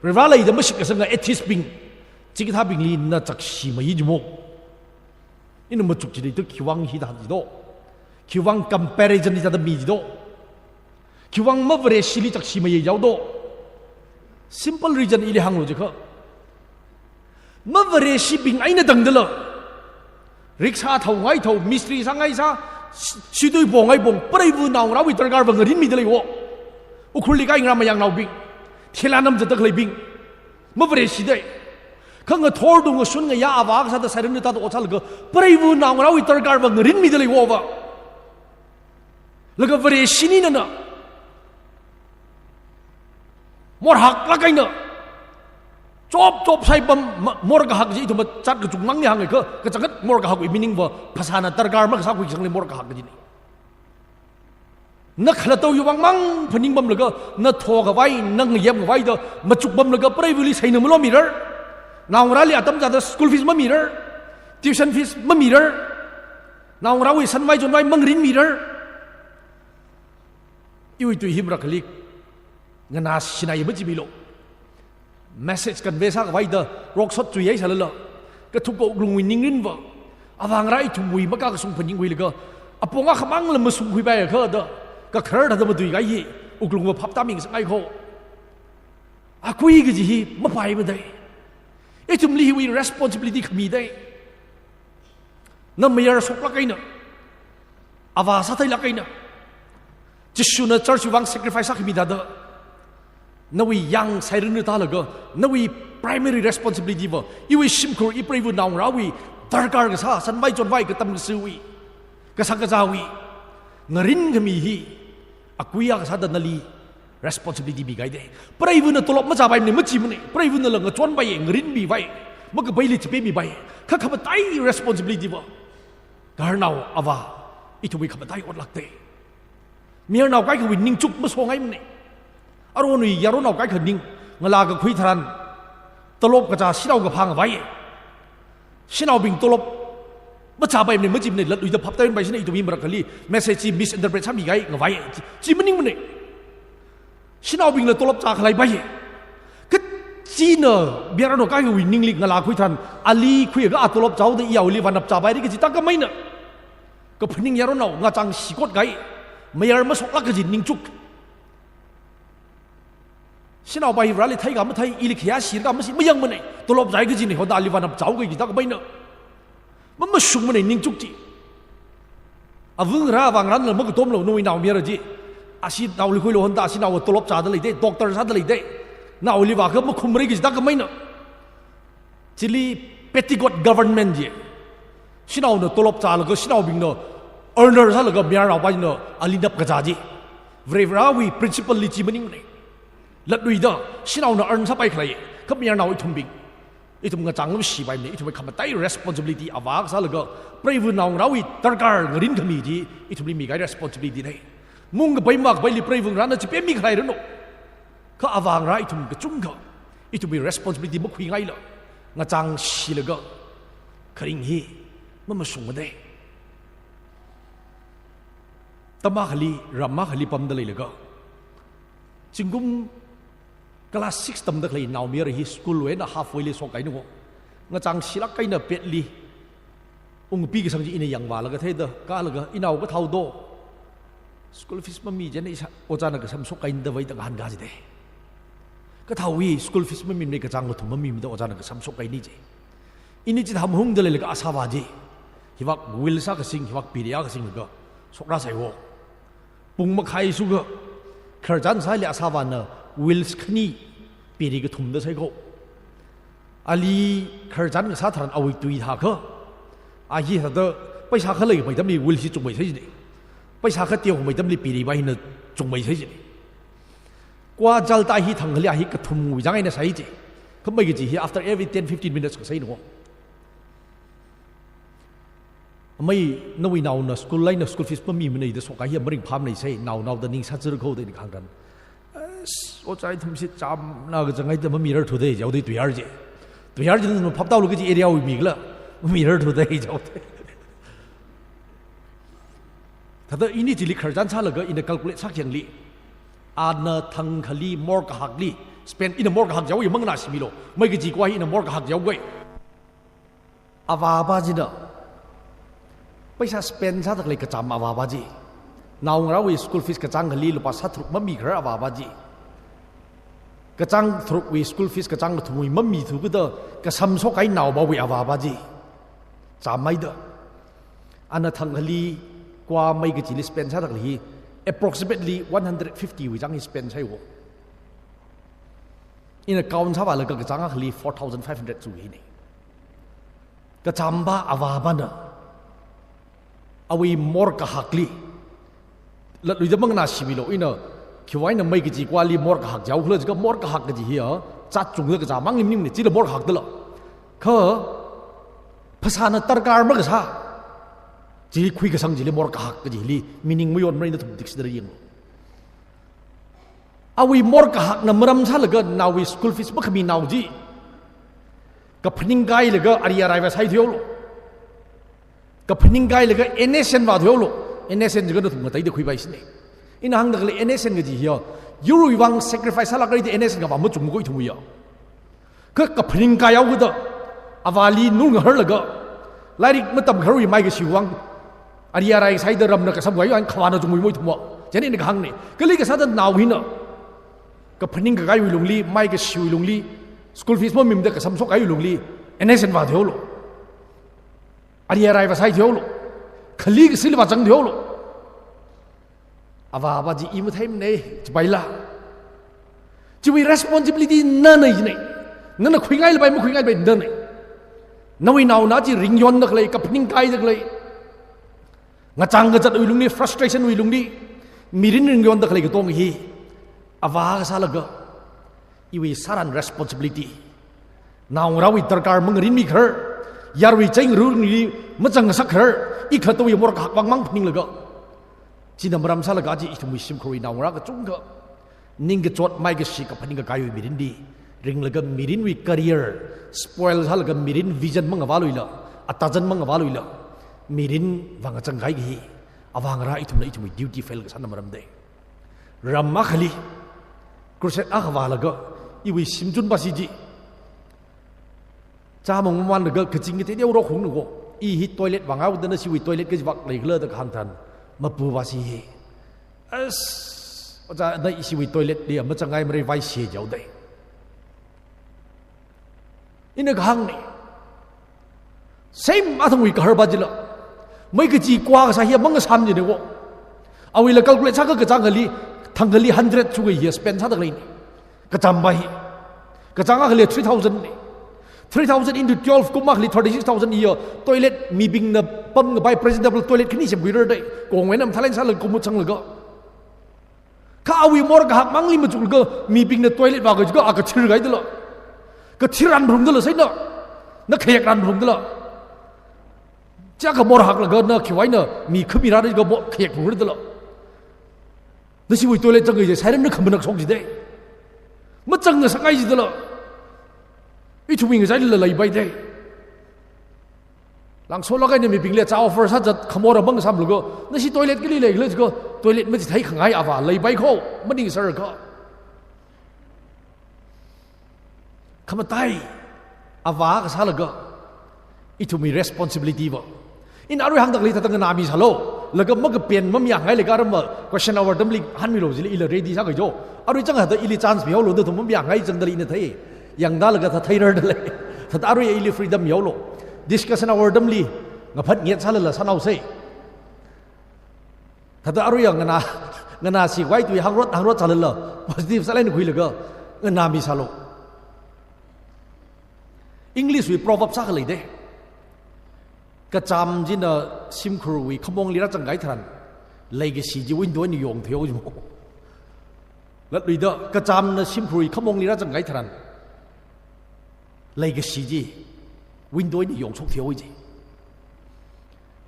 Varivara leida mashitkasanga atheist bing, chikathābingli na chakshi mayi jimo. Ina machuk chili tu khiwui vang hithā ji do? Khiwui vang comparison hithāda mi ji do? Khiwui vang mavareshili chakshi mayei jao do? Simple reason ili hānglu jiakha, mavareshibing eina tangdala, rickshaw thaongai thao, mistri sāngai sā, si-, situi pongai pong, preiva naongarāwui darkar va ngarinmida lei wo. Ukhrulli kaingarā mayangnaobing, thila namzatda khaleibing, mavareshi dai. Kha ngathor dung ngashun ngayā avā kasāda sairan nata ot sālaga, preiva naongarāwui darkar va ngarinmida leihaowa. Laga Vareshi nina morhaklāk eina chop chop sāpam, ma-, morkahak kaji ithum zat kachungmang ni hānga kha, kachangkhat morkahak wui meaning va phasāna darkar makasā khuisangli morkahak kajina. Na khalattawui vang mang phaningpamlaga, na thokhavai, na ngayemkhavai da machukpamlaga, preivali seina malomirar. Naongarāli atam zada school fees mamirar. Tuition fees mamirar. Naongarāwui sanvai chonvai mangarinmirar. Iwui tui hi marakhali nganāshinai machimilo. Message convey sākhavai da roksot chuihai sālala, kathuk kawuklungwui ningrin va, avāngarā ithumwui makakasung phaningkhuilaga, apong akhamangla masungkhuipai kha da, kakharar thāda matuikai hi, wuklung va phaptāmi ngasakngai kho. Akui kaji hi mapaimada. Ithumli hiwui responsibility khamida. Na mayar shoklāk eina, avā sātheilāk eina, Jishuna church vang sacrifice sākhami thāda, nawui yang sairan nata laga, nawui primary responsibility va, iwui shimkhur, i preiva naongarāwui darkar kasā, sanvai chonvai, katam kasāwui, kasā kazāwui ngarinkhami hi, akuiya kasāda nali responsibility mikaida. Preivana tolop machāpaimana machimana, preivanala ngachonpai, ngarinmipai, makapaili chipemipai. Kha khamataiya responsibility va, gaharnao avā, ithumwui khamataiya otlākda. Mayarnao kaikhawui ningchuk masongaimana. Aronwui yaronnao kaikha ning, ngalā kakhui tharan, tolop kachā shanao kaphā ngavai. Shanaobing tolop machāpaimana machimana, latluida phaptāyonpai shina, ithumwui marakhali message chi misinterpret sāmikahai ngavai. Chi, chi maningmana. Shanaobingla tolop chākhalaipai. Kachina mayarnao kaikhawui ningli ngalā khui tharan, ali khuiakha a tolop chāhaoda iyaoli vānap chāpaira kaji tākam eina kaphaning yaronnao ngachang shikot kahai, mayar mashoklāk kaji ningchuk. Shanao pai rali theikha mathei, ili khayā shirkha mashi, mayangmana, tolop chāi kajina, hoda ali vānap chāhao kaji tākam eina mamashungmana ningchuk chi. Avāngarā, avāngarānala makatomlo, nawui naomayara chi. Ashi naoli khuilo honda, ashi nao tolop chāda leida, doctor sāda leida, naoli vākha makhumra kaji tākam eina. Chili petticoat government chi. Shanaona tolop chālaga, shanaobingna earner sālaga, mayarnaopa china ali nap kachā chi. Varivarāwui principle li chi maningmana. Latluida, shanaona earn sāpai khalei, kha mayarnao ithumbing, ithum ngachang ngamshipaimana, ithumwui khamataiya responsibility avā kasālaga, preiva naongarāwui darkar ngarinkhami chi, ithumli mikahai responsibility na. Mung kapai makapaili preivangarāna chipemi khaleiranu. Kha avāngarā ithum kachungkha, ithumwui responsibility makhuingaila, ngachang shilaga, kharing hi mamashungmada. Tam akhali, ram akhali pamda leilaga, zingkum class six tamda khalei naomayara hi school wui eina halfway li shokkahaina kho. Ngachang shilāk eina petli, ungpi kasang chi ina yangvālaga theida, kālaga, inao kathāo do, school fees mami chieina isa, ojāna kasamshok kahaina da vai da ngahānkā jida. Kathāowui school fees mamimana, kachāng kathum mamimada ojāna kasamshok kahaina ji. Ini chithā mahungda leilaga asāvā chi, hivāk wheel sākasing, hivāk piri akasinglaga shokrāsai kho. Pung makhai shuga, khararchān sāli asāvāna wheels khani, piri kathumda sai kho. Ali khararchān kasā tharan awui tui thākha, a hithāda paisa khalei mai atamli wheel chi chungmei sai jina. Paisa kha teokhamei atamli piripa hina chungmei sai jina. Kwa jal ta hi thang khali a hi kathumwui chang eina sai ji. Khamei kaji hi after every ten fifteen minutes kasaina kho. Amei, nawui naona school lei na school fees mamimana da shokkahai hi maringphāmana sai, naonaoda ning sāchir kho da ina kahāng tharan, "As, ojā ithum shi chāmna kazangngaida mamirarthuda," jihaoda tuiyar ji. Tuiyar ji nana phaptālu kaji area wui mi kala, "Mamirarthuda," jihaoda. Thāda ini chili khararchān sālaga ina calculate sākhayangli, ana thang khali morkahakli spend, ina morkahak jihaowa manganāshimilo. Mei kaji kwa ina morkahak jihaowa. Avāva china paisa spend sāda khalei kachām avāva chi. Naongarāwui school fees kachāng khali lupā sātharuk mamikharar avāva chi. Kachāng tharukwui school fees kachāng kathumwui mamithu kida kasamshokhai naopawui avāva chi. Chāmmeida. Ana thang khali kwa mei kachili spend sāda khalei hi approximately one hundred fifty wui chang hi spend sāi kho. Ina count sāvālaga kachāng akhali four thousand five hundred chu hina. Kachāmpa avāpana awui morkahakli, latluida manganāshilu, ina khiwui eina mei kaji kwali morkahak jihaokhala jiakha, morkahak kaji hiya, zat chungda kazā mangli maningmana, chila morkahak dala. Kha phasāna darkar makasā, chi khuikasang chili morkahak kajili meaning mayonmara, nathum dictionary yanglu. Awui morkahakna maram sālaga naowui school fees makhami nao chi kaphaning kailaga ari arai vāsai thuihaolu. Kaphaning kailaga N S N vāthuihaolu. N S N jiakha nathum ngateida khuipai sina. Ina hāngda khalei N S N kaji hiya, yurwui vang sacrifice sālāk kharei da N S N kavā machungmako ithumwui ya. Kha kaphaning kaihaokida, avāli nurngaharlaga, lairik matamkhararwui maikashiwui vang ari arai saida ramna kasamkahai eina khavāna chungmimo ithumva. Chieina ina kahāngna. Kali kasāda nao hina kaphaning kakaiwui lungli, maikashiwui lungli, school fees mamimada kasamshok kahaiwui lungli, N S N vāthuihaolu. Ari arai vāsai thuihaolu. Khali kasili vāzang thuihaolu. Avāva chi i matheimana, chipaila. Chiwui responsibility nana jina. Nana khuingailāpai, makhuingailāpai nana. Nawui naona chi ringyonda khalei, kaphaning kaida khalei, ngachang kazatwui lungli, frustration wui lungli, mirin ringyonda khalei katonga hi, avā kasālaga iwui sāran responsibility. Naongarāwui darkar mangarinmikharar, yarui cheingarumli mazangngasakharar, i khatawui morkahak vang mang phaninglaga. China maram sālaga chi ithumwui shimkhurwui naongarā kachungkha ningkachot maikashi kaphaning kakaiwui mirinli ringlaga mirinwui career spoil sālaga mirin vision mangavāluila, atazan mangavāluila, mirin vāngachang kahai hi avāngarā ithumna ithumwui duty fail kasāna maram dei. Ram akhali crusade akha vālaga iwui shimchunpasi chi chāmang mamanlaga kaching kateitei rokhaungna ko. I hi toilet vāngaoda nashiwui toilet kaji vak leikhala da kahāng tharan, mapuvasi hi, "As, ojā, na ishiwui toilet li mazangngaimara, vaishi," jihaodei. Ina kahāngna. Same athangwui kaharpa chila, mei kaji kwa kasā hiya mangasam jina ko. Awuila calculate sākha kachāng akhali, thang akhali hundred chu hiya spend sāda khaleina. Kachāmpa hi. Kachāng akhali three thousand na. Three thousand into twelve, kum akhali thirty-six thousand hiya toilet mibingna pamkapai presentable toilet khani semkhuirardei. Kongwui eina mathālāk eina sālaga kumut sanglaga. Kha awui morkahak mangli machuklaga mibingna toilet vākajikha a kathir kahaidala. Kathir ranrumdala saina. Na khayak ranrumdala. Chiakha morhaklaga na khiwui eina mi khami rāra jiakha mo-, khayak phungradala. Nashiwui toilet zangkahai chi siren na khamanak shok jidei. Mazangngasakngai jidala. Ithumwui ngachailila leipaidei. Langsolāk eina mibingli zā offer sāzat khamor amang samlaga, nashi toilet kali leikhala jiakha toilet machithei khangai avā leipai ko, maningsārakha. Khamatai, avā kasālaga, ithumwui responsibility va. Ina arui hāngda khalei thāda nganāmisālu, laga makapen mamayāngai leiakha aramva question hour atamli hāngmilu jila ila ready sākahai jo. Arui chang thāda ili chance mihaolu da thum mamayāngai changdala ina thei. Yangdalaga thāda theirardalei. Thāda arui ili freedom mihaolu. Discussion hour atamli ngaphat nget sālala sānaosei. Thāda aruiya nganā, nganāsi khavai tui hāngrot, hāngrot sālala, positive sālāk eina khuilaga, nganāmisālu. English wui proverb sākha leidei. Kachām china shimkhurwui khamongli rāzangkahai tharan, leikashi chi window eina yongthuihaowa jimo. Latluida, kachāmna shimkhurwui khamongli rāzangkahai tharan, leikashi chi window eina yongshok thuihaowa ji.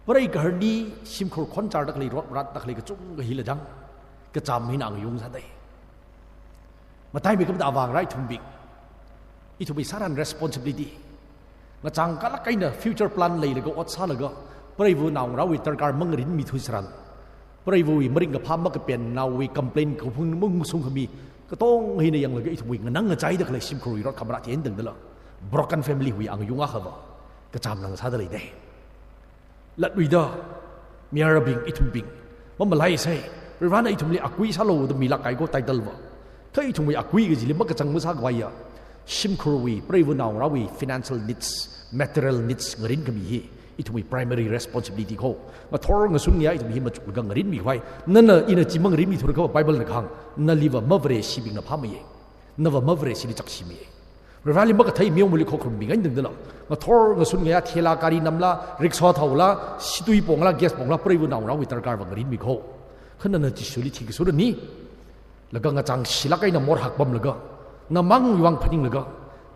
Preigaharli shimkhur khonchārda khalei, rot rātda khalei kachungkha hila jang, kachām hina angayung sādei. Mataimeikapta avāngarā ithumbing, ithumwui sāran responsibility. Ngachang kalāk eina future plan leilaga ot sālaga, preiva naongarāwui darkar mangarinmithui tharan, preiva̱wui maringkaphā makapen naowui complain kaphung mungshung khami katonga hina yanglaga ithumwui nganang ngachaida khalei shimkhurwui rot khamarā thien tangdala, broken family wui angayung akhava kachāmna ngasāda leidei. Latluida, mayarabing, ithumbing, mamalaisei, Varivarana ithumli akui sālu da milāk kahai ko title va. Kha ithumwui akui kajili makachang masākhavaiya, shimkhurwui, preiva̱ naongarāwui financial needs, material needs ngarinkhami hi ithumwui primary responsibility ko. Ngathor ngasun ngayā ithum hi machuklaga ngarinmikhavai. Nana ina chi mangarinmithura kha Bible na kahāng, naliva mavareshibingna phāmeiya. Nava Mavareshili chakshimi. Vareli makathei miyo muli khokrum bingai dingdala. Ngathor ngasun ngayā thela gari namla, rickshaw thaola, situi pongla, gas pongla, preiva naongarāwui darkar vang ngarinmi kho. Kha nana Jishuli thikasurani. Laga ngachang shilak eina morhak pamlaga, namangwui vang phaninglaga,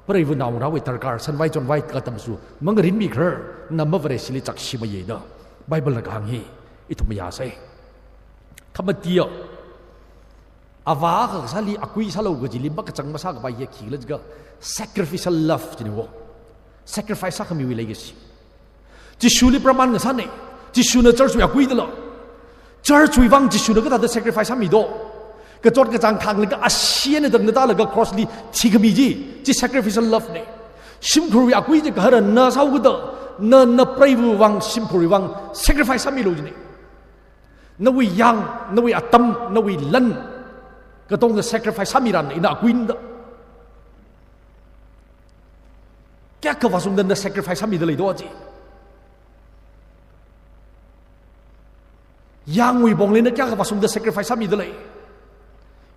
preiva naongarāwui darkar, sanvai chonvai katamsu mangarinmi khar, na Mavareshili chakshimiyei da Bible na kahāng hi ithum mayāsei. Khamatiya, avā akha kasāli akui sālu kajili makachang masākapai hi khikhala jiakha sacrificial love jiniwo. Sacrifice sākhamiwui leikashi. Jishuli praman ngasānei. Jishuna church wui akui dala. Church wui vang Jishuna kathāda sacrifice sāmi do. Kachot kachāng thanglaga ashee eina dangna tālaga cross li thikhami chi, chi sacrificial love nei. Shimkhurwui akui chi kahara na sāhaokida, na, na preiva vang, shimkhurwui vang sacrifice sāmilu jinei. Nawui yang, nawui atam, nawui lan, katonga sacrifice sāmiran ina akuina da. Kayākha vāshungda na sacrifice sāmida leido chi. Yangwui pongli na kayākha vāshungda sacrifice sāmida lei.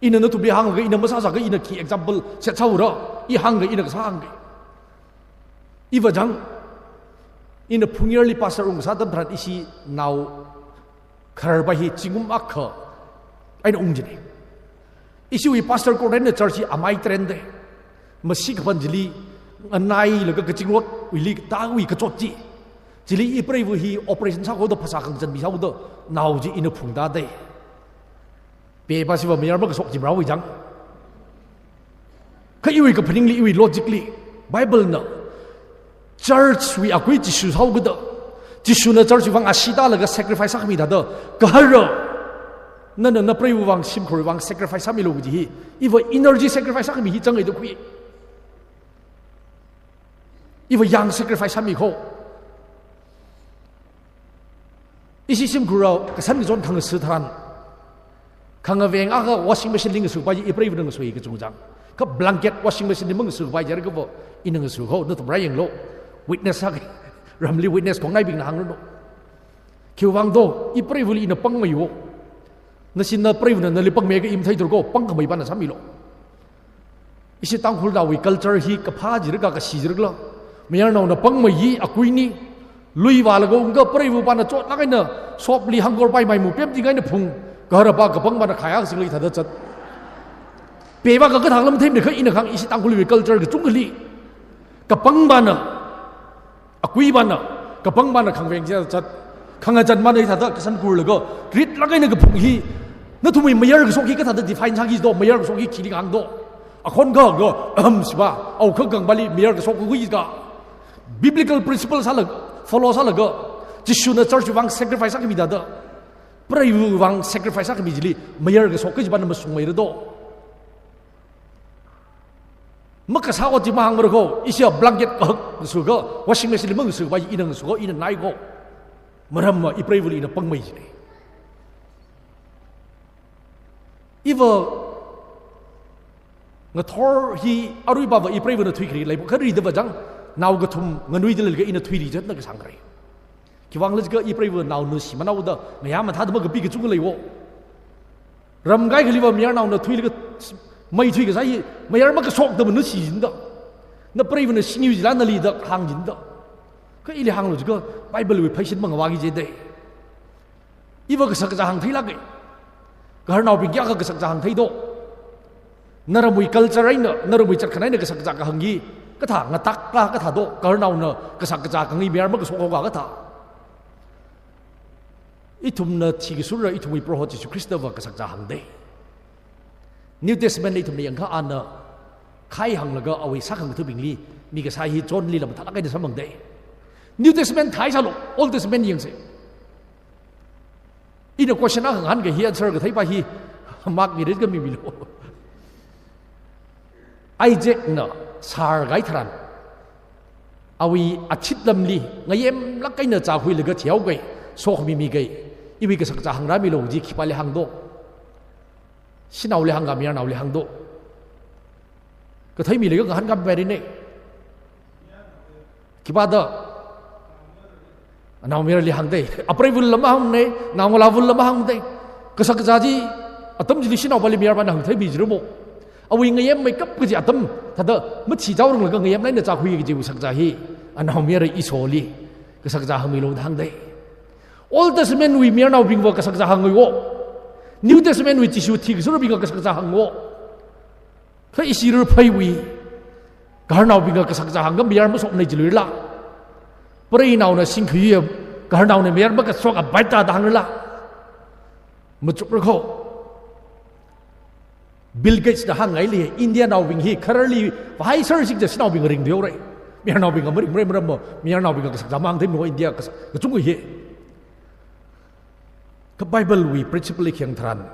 Ina nathumli hānglaga ina masāsāakha ina khi example set sāura, i hāngga ina kasā hāngga. Iva chang, ina Phungyarli pastor ung kasā atam tharan ishi nao khararpa hi zingkum akha eina ung jinei. Ishiwui pastor court eina church hi amai trend dei. Masi kaphan chili, anai laga kachingrotwuili tāwui kachot chi. Chili i preiva hi operation sāhaoda phasā khangachān misāhaoda, nao chi ina phungda dei. Pepa siva mayar makashok chi marāwui chang. Kha iwui kaphaningli, iwui logic li, Bible na church wui akui Jishu sāhaokida, Jishuna church wui vang ashee tālaga sacrifice sākhami thāda, kahara, nana na preiva vang, shimkhurwui vang sacrifice sāmilu kaji hi, iva energy sacrifice sākhami hi chang eida khui. Iva yang sacrifice sāmi kho. Ishi shimkhurwui kasān kachon khangasa tharan, khangaveng akha washing machine li ngasupai chi i preiva na ngasui kachungchang. Kha blanket washing machine li mangasupai jiakha ina ngasu kho, nathum rāyanglu. Witness sāki, ramli witness khongnaibingna hāngranu. Khiwui vang do, i preivali ina pangmeiwo. Nashi na preivana nali pangmeiakha i matheithura kho, pangkhamei pana sāmilo. Ishi Tangkhulnaowui culture hi kaphā jiakha kashi jiakhalo. Mayarnaona pangmei hi akuini. Lui vālaga ungkha preiva pana chotlāk eina shop li hangkor paimaimu pemting eina phung. Kaharapa kapang pana khayā kasingli thāda zat. Pepa kakathā lam themni kha ina kahāng ishi Tangkhulwui culture kachungkhali. Kapang pana, akui pana, kapang pana khangaveng chida zat. Khangachān mana hithāda kasan kurlaga, ritlāk eina kaphung hi. Nathumwui mayar kashok hi kathāda define sāki do, mayar kashok hi khili kahāng do. Akhon kha kha, ahem sipa, awokha khangapaili mayar kashok kakhui ka. Biblical principle sālaga, follow sālaga, Jishuna church vang sacrifice sākhami thāda, preiva vang sacrifice sākhami chili, mayar kashok kaji pana mashungmeira do. Makasā ot chi mahāngmara kho, ishi blanket kahak ngasu kha, washing machine li mangasu pa ina ngasu kho, ina nai kho. Maramva i preivali ina pangmei jine. Iva ngathor hi aruipava i preivana thuikhari lei, kha ridava chang, nao kathum nganuida leilakha ina thuiri zatna kasāngkhare. Khiwuivang khala jiakha i preiva nao nushi manaoda, ngayā mathāda makapi kachungkha leiwo. Ramkai khaliva mayarnaona thuilaga mei thuikasā hi, mayar makashokda manushi jinda. Na preivana singyu jila nali da hāng jinda. Kha ili hānglu jiakha, Bible wui pheisin mangavāki jide. Iva kashakazā hāngtheilāke. Gaharnaobing kayākha kashakazā hāngthei do. Naramwui culture eina, naramwui chatkhan eina kashakazā kahāng hi, kathā ngatakla kathā do, gaharnaona kashakazā kahāng hi mayar makashok haoka kathā. Ithumna thikasura ithumwui Proho Jishu Khristava kashakazā hāngde. New Testament li ithumna yangkha ana khai hānglaga awui sākhangathabingli mikasā hi Johnli lam thālāk eina samphangde. New Testament thai sālu, Old Testament yangse. Ina question akha ngahānke hi answer katheipa hi mark mirit kha mimilo. Isaacna sārkahai tharan, awui athit lamli ngayemlāk eina chākhuilaga thihaoke, sokhami mike, iwui kashakazā hāngrāmilo ji khipāli hāngdo. Shanaoli hāngka, mayarnaoli hāngdo. Kathei mi leiakha ngahānkāmei rine. Khipāda? Anaomayarali hāngde. Apreivali lam hāngne, naongalāvali lam hāngde. Kashakazā chi, atam chili shanaopali mayarpana hāngtheimi jiramo. Awui ngayemmeikap kaji atam, thāda mathi chaoranglaga ngayemlāk eina chākhui kajiwui sakzā hi, anaomayara Esauli, kasakzā hāngmilu da hāngdei. Old Testament wui mayarnaobingva kasakzā hāngngaiwo. New Testament wui Jishu thikashurabingva kasakzā hāngwo. Kha ishi rarphaiwui gaharnaobingva kasakzā hāngakha mayar mashokmanei jiluila. Preinaona shingkhuiya, gaharnaona mayar makashoka baita da hāngrala. Machukra kho. Bill Gates na hāngngaili, Indianaobing hi khararli vāhaiser shikja shanaobing ringda yaorei. Mayarnaobingva maringmarei maramva, mayarnaobingva kasakzā mang themno India kasa-, kachungkha hi. Kha Bible wui principle li khayang tharan,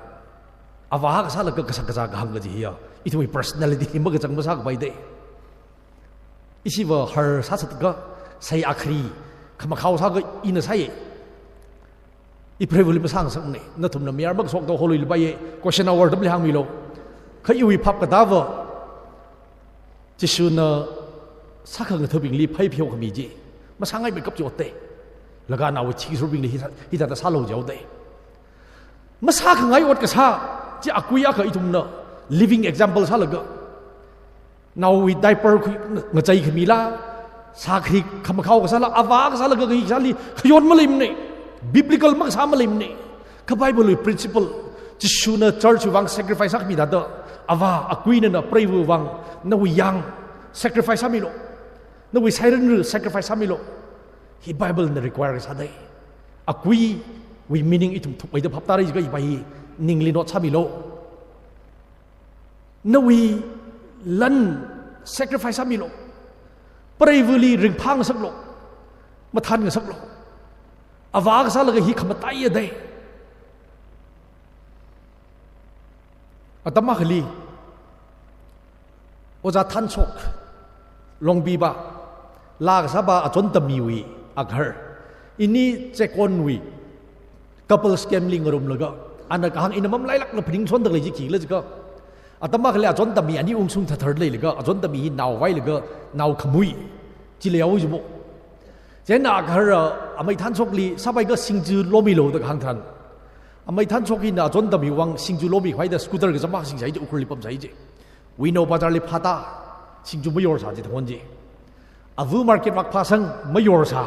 avā kasālaga kasakzā kahāng kaji hiya, ithumwui personality hi makachang masākapai dei. Ishiva har sāsātlaga, sai akhari, khamakhao sāakha ina sāye. I preivali masāngasakmanei, nathumna mayar makashokda holui lipaiye, question hour atamli hāngmilu. Kha iwui phap katāva, Jishuna sākhangathabingli phaipheo khami chi, masāngaimeikap chi ot dei. Laga nawui thikashurabingli hi sā, hithāda sālu jihaodei. Masākhangai ot kasā chi akui akha ithumna living example sālaga, naowui diaper khui ngachei khamila, sākhari khamakhao kasāla, avā kasālaga khayi kasāli khayon maleimanei. Biblical makasā maleimanei. Kha Bible wui principle, Jishuna church wui vang sacrifice sākhami thāda, avā akui nana preiva vang, nawui yang sacrifice sāmilu. Nawui sairanra sacrifice sāmilu. Hi Bible na require kasā dei. Akuiwui meaning ithum thukmeida phap tāra jiakha hipa hi ningli note sāmilu. Nawui lan sacrifice sāmilu. Preivali ringphāngasaklu. Mathānngasaklu. Avā kasālaga hi khamataiya dei. Atam akhali, Ojā Thanshok, Longpipa, laa kasāpa Achon Tamiwui agahar. Ini Chekonwui couples camp li ngarumlaga, ana kahāng ina mamalailākla phaningshonda khalei chi khikhala jiakha, atam akhali Achon Tami ani ungshung thathar leilaga, Achon Tami hi nao vailaga, nao khamui chi leihaowa jimu. Chieina agahara Amei Thanshokli sāpaiakha singju lomilu da kahāng tharan, Amei Thanshok hina Achon Tami vang singju lomikhavai da scooter kazam akha singsai chi, Ukhrulli pamsai chi. Wino Bazar li phāta, singju mayorsā chithāngon chi. Avu market vak phāsang mayorsā,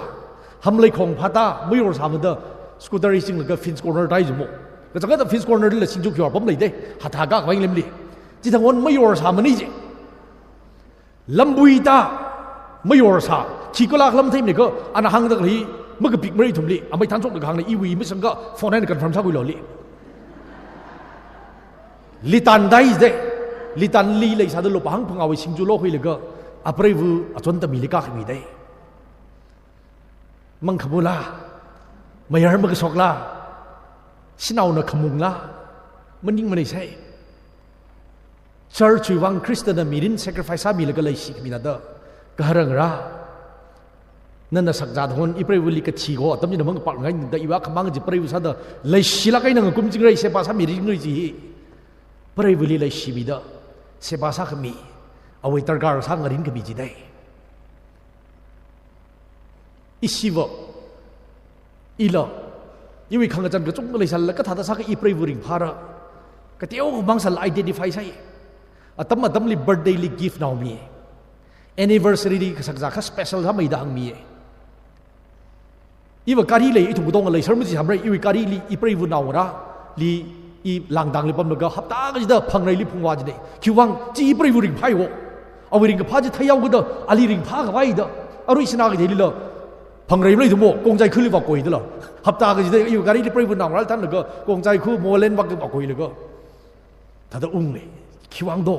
Hamleikhong phāta mayorsāmada, scooter hi singlaga Phin's Corner tāi jimu. Kachangkhatta Phin's Corner lila singju khiwui pamlei dei, hathā kakhavai ngalemli. Chithāngon mayorsāmanei chi. Lambuita mayorsā, khikhala khala matheimanei kha, ana hāngda khalei makapikmarei ithumli, Amei Thanshokna kahāngna, iwui mashangakha phone eina confirm sākhuilu li. Litan dai dei, Litanli leisāda Lupahang Phungawui singju lokhuilaga, apreiva Achon Tamili kakhami dei. Mangkhamula, mayar makashokla, shanaona khamungla, maningmanei sai. Church wui vang Khristana mirin sacrifice sāmilaga leishikhami thāda, kaharangra. Nana sakzā thāngon, ipreivali kathi kho, atam china mangpakngai da iva khamang chi preiva sāda, leishilāk eina ngakumchingrei, seba sāmiringrei chi hi. Preivali leishimida, seba sākhami, awui darkar sāngarinkhami chi dei. Ishiva, ila, iwui khangachān kachungkha leisālala kathāda sākha ipreiva ringphāra, kateokha mang sālala identify sai. Atam atamli birthday li gift naomi. Anniversary li kasakzā kha special sāmeida hāngmi. Iva gari lei, ithum katonga leisāra machisamrei, iwui garili ipreiva naongarāli, i Langdangli pamlaga hapta kachida Phangreili phungvā jinei. Khiwuivang chi ipreiva ringphāi wo. Awui ringkaphā chi theihaokida, ali ringphākhavai da. Arui sinā katheilila, Phangreili thumo, Kongjaikhuili vākoidala. Hapta kachida iwui garili preiva naongarāli thānlaga, Kongjaikhu, Molen vā vākoilaga. Thāda ungnei, khiwuivang do,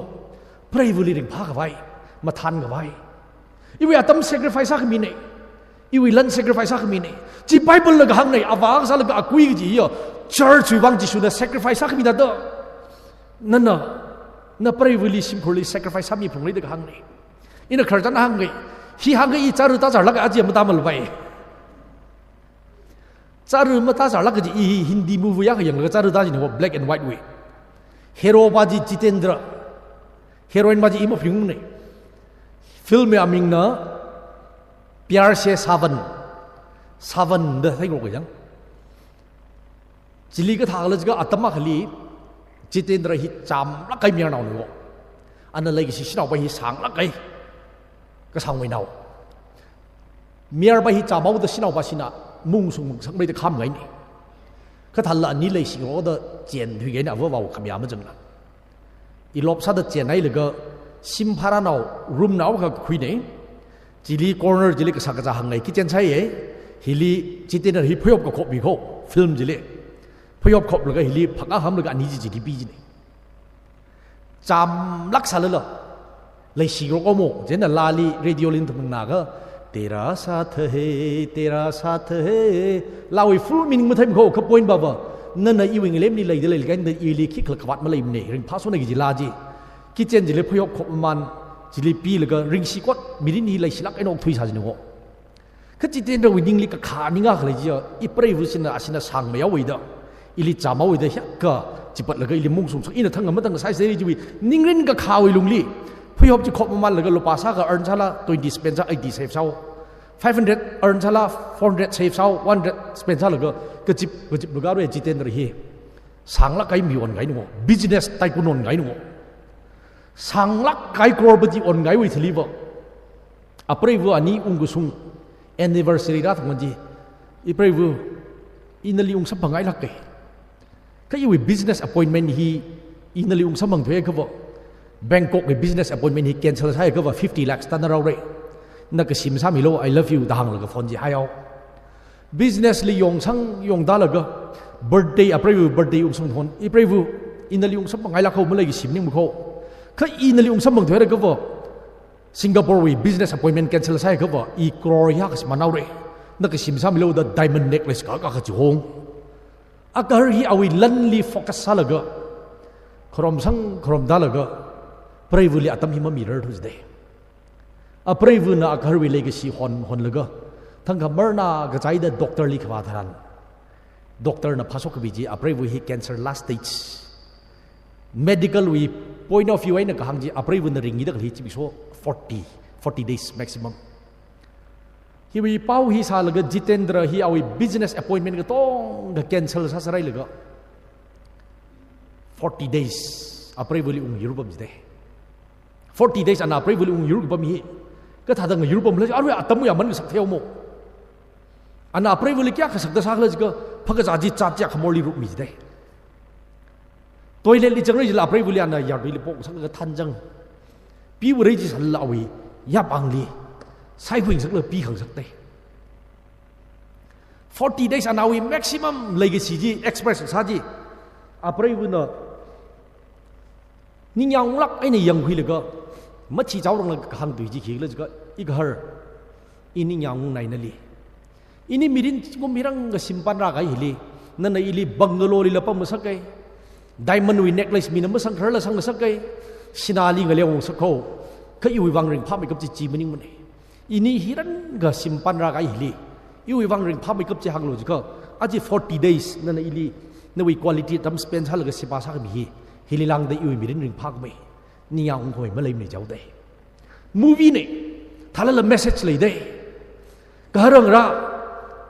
preivali ringphākhavai, mathānkhavai. Iwui atam sacrifice sākhaminei. Iwui lan sacrifice sākhaminei. Chi Bible na kahāngnei, avā kasālaga akui kaji hiya, church wui vang Jishuna sacrifice sākhami thāda. Nana, na preivali shimkhurli sacrifice sāmiphungrei da kahāngnei. Ina khararchan hāngnei, hi hāngkha i chara tāzarlāk aja matāmalvai. Chara matāzarlāk kaji i hi Hindi movie akha yanglaga chara tā jina wo, black and white wui. Hero pa chi Jitendra. Heroine pa chi i maphaningungnei. Film wui amingna Pyar Se Saawan. Saawan da theingarok kajang. Chili kathākhala jiakha atam akhali Jitendra hi chāmlāk kahai mayarnaonei wo. Ana leikashi shanaopa hi sānglākai. Kasāngwui nao. Mayarpa hi chāmhaoda shanaopa shina mung sung mung sangmeida khamngaina. Kathālala ani leishiroda chenthuikaina avāvawui khamayā mazangla. Ilop sāda chenhailaga shim pharānao room nao kakhuina. Chili corner chili kasā kazā hāngngai kitchen sāya. Hili Jitendra hi phayop kakhopmi kho, film chili. Phayop khoplaga hili phakā hamlaga ani chi chili pi jina. Chāmlāk sālala. Leishirok omo, chieina laali radio lin tumnga, "Tera saath hai, tera saath hai." Laawui full meaning matheimi kho, kha point pava. Nana iwui ngalemli leida leilakha ili khikhala khavāt maleimana, ringphāsona kaji laa chi. Kitchen chili phayop khop mamān, chili pilaga ringshi kot, mirin hi leishilāk eina okthui sā jina kho. Kha Jitendrawui ningli kakhā ning akha lei chiya, ipreiva shina, ashina sāngmeihaowa da, ili chāmhaowa da, hiyākha chipatlaga ili mung sungsa, ina thang matang sai sai chiwui, ningrin kakhāwui lungli, phayop chi khop mamānlaga lupā sākha earn sāla, twenty spend sā, eighty save sāo, five hundred earn sāla, four hundred save sāo, one hundred spend sālaga, kachip, kachiplaga arui Jitendra hi sānglākkai mi onkahaina kho, business tycoon onkahaina kho. Sānglākkai crorepati onkahaiwui thiliva. Apreiva ani ungkasung anniversary rāthang chi. Ipreiva, ina nali ungsamphang ngailāka. Kha iwui business appointment hi ina nali ungsamphang thuiakhava, Bangkok wui business appointment hi cancel sāhaiakhava fifty lakhs tānarāra. Na kashi masāmilu, "I love you," da hānglaga phone chi haihao. Business li yongsang yongdalaga, birthday, apreiva birthday ungsang thon, ipreiva, ina nali ungsamphang ngailāk kho, maleikashi maningma kho. Kha ina nali ungsamphang thuiakhava, Singapore wui business appointment cancel sāhaiakhava, i crore hiyākha shimānhaora. Na kashi masāmilu da diamond necklace kakā kachi hong. Agahar hi awui lanli focus sālaga, kharom sang kharom dalaga, preivali atam hi mamirarthu jidei. Apreivana agaharwui leikashi hon, honlaga, thangkha marna kachaida doctor li khavā tharan, doctor na phāshok kapi chi, apreiva hi cancer last stage. Medical wui point of view eina kahāng chi, apreivana ringida khalei chi biso forty, forty days maximum. Hiwui pao hi sālaga Jitendra hi awui business appointment katonga cancel sāsārailaga, forty days apreivali ungayur pam jidei. Forty days ana apreivali ungayur pam hi, kathāda ngayur pamla, arui atam yāman kasak theihaomo. Ana apreivali kayākha sakta sākhala jiakha, phakazā chi chā chā khamorli rupmi jidei. Toilet li changrai jila apreivali ana yartuili pok sālaga thanjang. Piwurai jisālala awui yapāngli saikhui ngasaklaga pi khangasakdei. Forty days ana awui maximum leikashi chi express sā chi, apreivana ningyāng unglāk eina yangkhuilaga, mathi chaoranglaga kahāng tui chi khikhala jiakha, "Igahar, i ningyāng ungnai nali. Ini mirin kum hiranga shimpan rākahai hili, nana ili bungalow lila pamngasaka. Diamond wui necklace mina masangkhararla sangngasaka. Sināli ngaleo ngasak kho. Kha iwui vang ringphāmeikap chi chi maningmana. Ini hiranga shimpan rākahai hili, iwui vang ringphāmeikap chi hānglu jiakha, aja forty days nana ili, nawui quality atam spend sālaga sheba sākhami hi, hili lāngda iwui mirin ringphākhamei. Ningyāng ungkhavai maleimana," jihaodei. Movie na, thālala message leidei. Gaharngarā,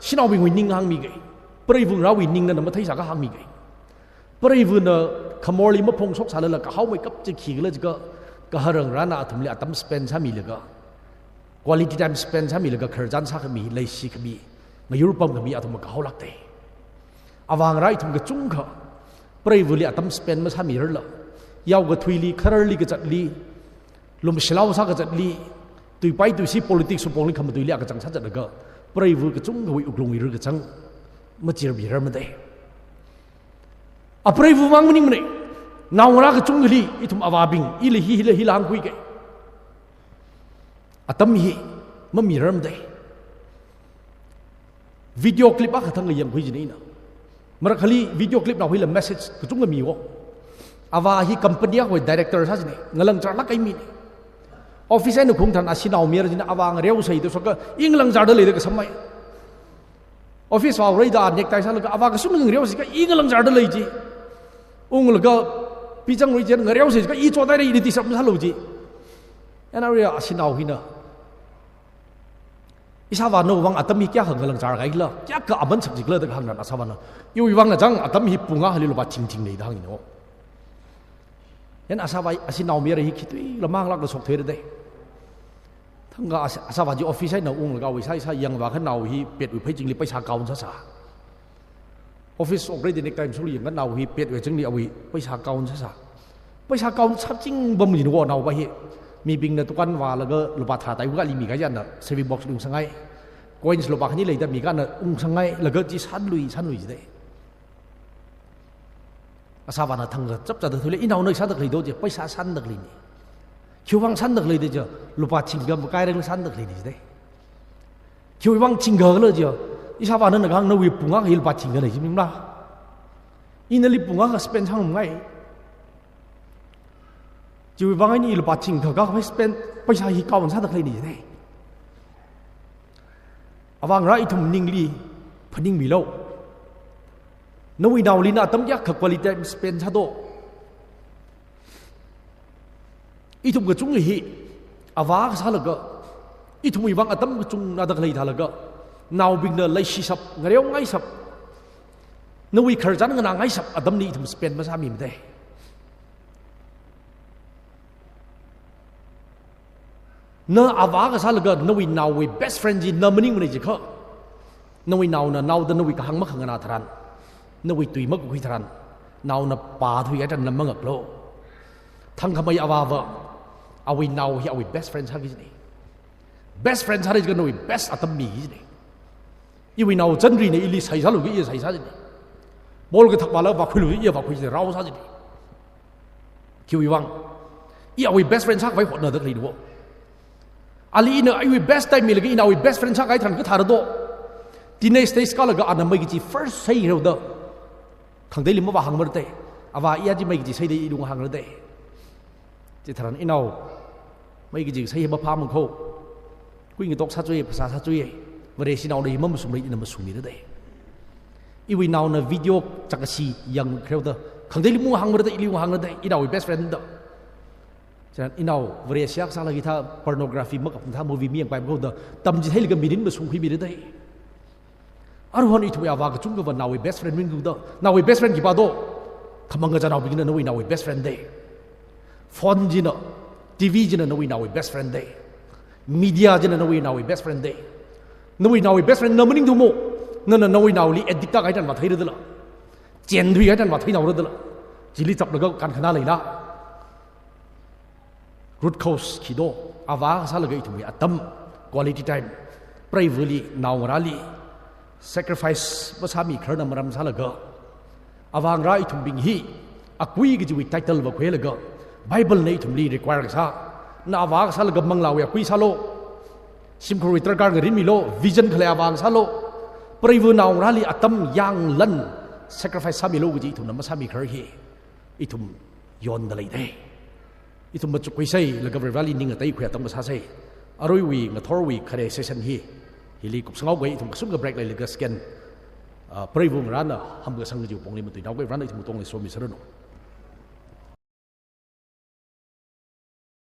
shanaobingwui ning hāngmiga. Preivangarāwui ning nana matheisākha hāngmiga. Preivana khamorli maphongshok sālala kahaomeikap chi khikhala jiakha, gaharngarāna athumli atam spend sāmilaga, quality time spend sāmilaga, khararchan sākhami, leishikhami, ngayur pamkhami athum kahaolākdei. Avāngarā ithum kachungkha, preivali atam spend masāmirarla, yaokathuili, khararli kazatli, lumshilao sā kazatli, tuipai tuisi politics supongli khamatuili akachang sāzatlaga, preiva kachungkhawui wuklungwui ru kachang machirmirarmadei. Apreiva mang maningmana, naongarā kachungkhali, ithum avābing, ila hi, hila, hila hāngkhuiga. Atam hi mamirarmadei. Video clip akha thang yangkhui jina ina. Marakhali video clip nao hila message kachungkha miwo. Avā hi company akhawui director sā jina, ngalang charlāk kahai mina. Office eina khaung tharan ashanao mayar china avā ngareosei da shoka, i ngalang charda leida kasamei. Office vāhaora da necktie sālaga, avā kasum ngareosei ka, i ngalang charda lei ji. Unglaga, pi changrui chieina ngareosei ka, i chothaira, ili disturb masālu ji. Eina arui ashanao hina, "Ishāvā nawui vang atam hi kayākha ngalang charkahaila, kayākha aman sak jikhala?" da kahāng tharan ashāvāna, "Iwui vangna chang atam hi pung akhali lupā thingthing lei," da hāngna. Chieina asāvā, ashi naomayara hi khitui lamang lākla shokthuira dei. Thangkha asā-, asāvā chi office eina unglaga awui sāsā yangvākha nao hi petwui pheichingli paisa count sāsā. Office operate next time suli yangkha nao hi petwui chingli awui paisa count sāsā. Paisa count sāching pamli nao naovā hi. Mibingna dukan vālaga lupā tharā taiwui kali mikahai eina saving box ungsanghai. Coins lupā khani leida mikahai eina ungsanghailaga chi sānlui, sānlui ji dei. Asāvāna thangkha chapchāda thuili, inaona sādakhalei do chi, paisa sāndakhalei ni. Khiwuivang sāndakhalei da chi, lupā thingkha makairang sāndakhalei ni ji dei. Khiwuivang thingkhala chi, ishāvāna nana kahāng nawui pung akha hi lupā thingkha na ji mingla. Ina nali pung akha spend sāngai. Chiwuivang eina i lupā thingkha kaphā spend, paisa hi count sādakhalei ni ji dei. Avāngarā ithum ningli phaningmilu. Nawui naoli na atam kayākha quality time spend sādo. Ithum kachungkha hi avā kasālaga, ithumwui vang atam kachungna da khalei thālaga, naobingna leishishap, ngareongaishap, nawui khararchan nganāngaishap atamli ithum spend masāmimana dei. Na avā kasālaga nawui naowui best friend chi na maningmana jiakha, nawui naona naoda nawui kahāng makhanganā tharan, nawui tui makakhui tharan, naona pāthuikahai tharan na mangaklu. Thangkhamei avāva, awui nao hi awui best friend sāki jina. Best friend sāra jiakha nawui best atam miki jina. Iwui nao Chanrina ili seisālu kaji seisā jina. Ball kathak vālaga vākhuilu kaji vākhui jina, rao sā jina. Khiwuivang? I awui best friend sākhavai hotnada khalei ni wo. Ali ina iwui best time milaga ina awui best friend sākahai tharan kathāra do. Teenage stage kālaga ana mei kachi first seihaoda, khangateili mavāhāngmara dei. Avā, iya chi mei kachi seida i lung hāngra dei. Chitharan inao, mei kachi kasei hi maphāmang kho. Kuingatok sāchui, phasā sāchui. Vareshi naona hi mamasumlei, ina masumira dei. Iwui naona video chākashi yangkhareo da, khangateili mavāhāngmara dei, ili vāhāngra dei, inaowui best friend da. Chieina inao, Vareshi akha sālaga hithā pornography makapam thā movie mayangpaimang kho da, tamchitheilaga mirin masungkhuimira dei. Aruihon ithumwui avā kachungkhava naowui best friend ming kho da. Naowui best friend khipā do? Khamang kachānaobingna nawui naowui best friend dei. Phone china, T V china nawui naowui best friend dei. Media china nawui naowui best friend dei. Nawui naowui best friend na maningthumo. Nana nawui naoli addict tākahai tharan vātheira dala, chenthuikahai tharan vāthei naora dala. Chili chaplaga kankhanā leila? Root cause khi do? Avā kasālaga ithumwui atam, quality time, preivali, naongarāli sacrifice masāmikhararna maram sālaga, avāngarā ithumbing hi akui kajiwui title vākhuilaga, Bible na ithumli require kasā, na avā kasālaga manglāwui akui sālu, shimkhurwui darkar ngarinmilu, vision khalei avā sālu, preiva naongarāli atam yanglan sacrifice sāmilu kaji ithumna masāmikharar hi ithum yonda lei dei. Ithum machukkhuisei, laga Varivarāli ning ngateikhui atam kasāsei. Aruiwui ngathorwui khare session hi hili kupsanghaoga ithum kashungkha break leilaga second, ah, preiva ngarāna hamkasang kajiwui pongli matuinaoga Varivarāna ithum tongli somiseranu.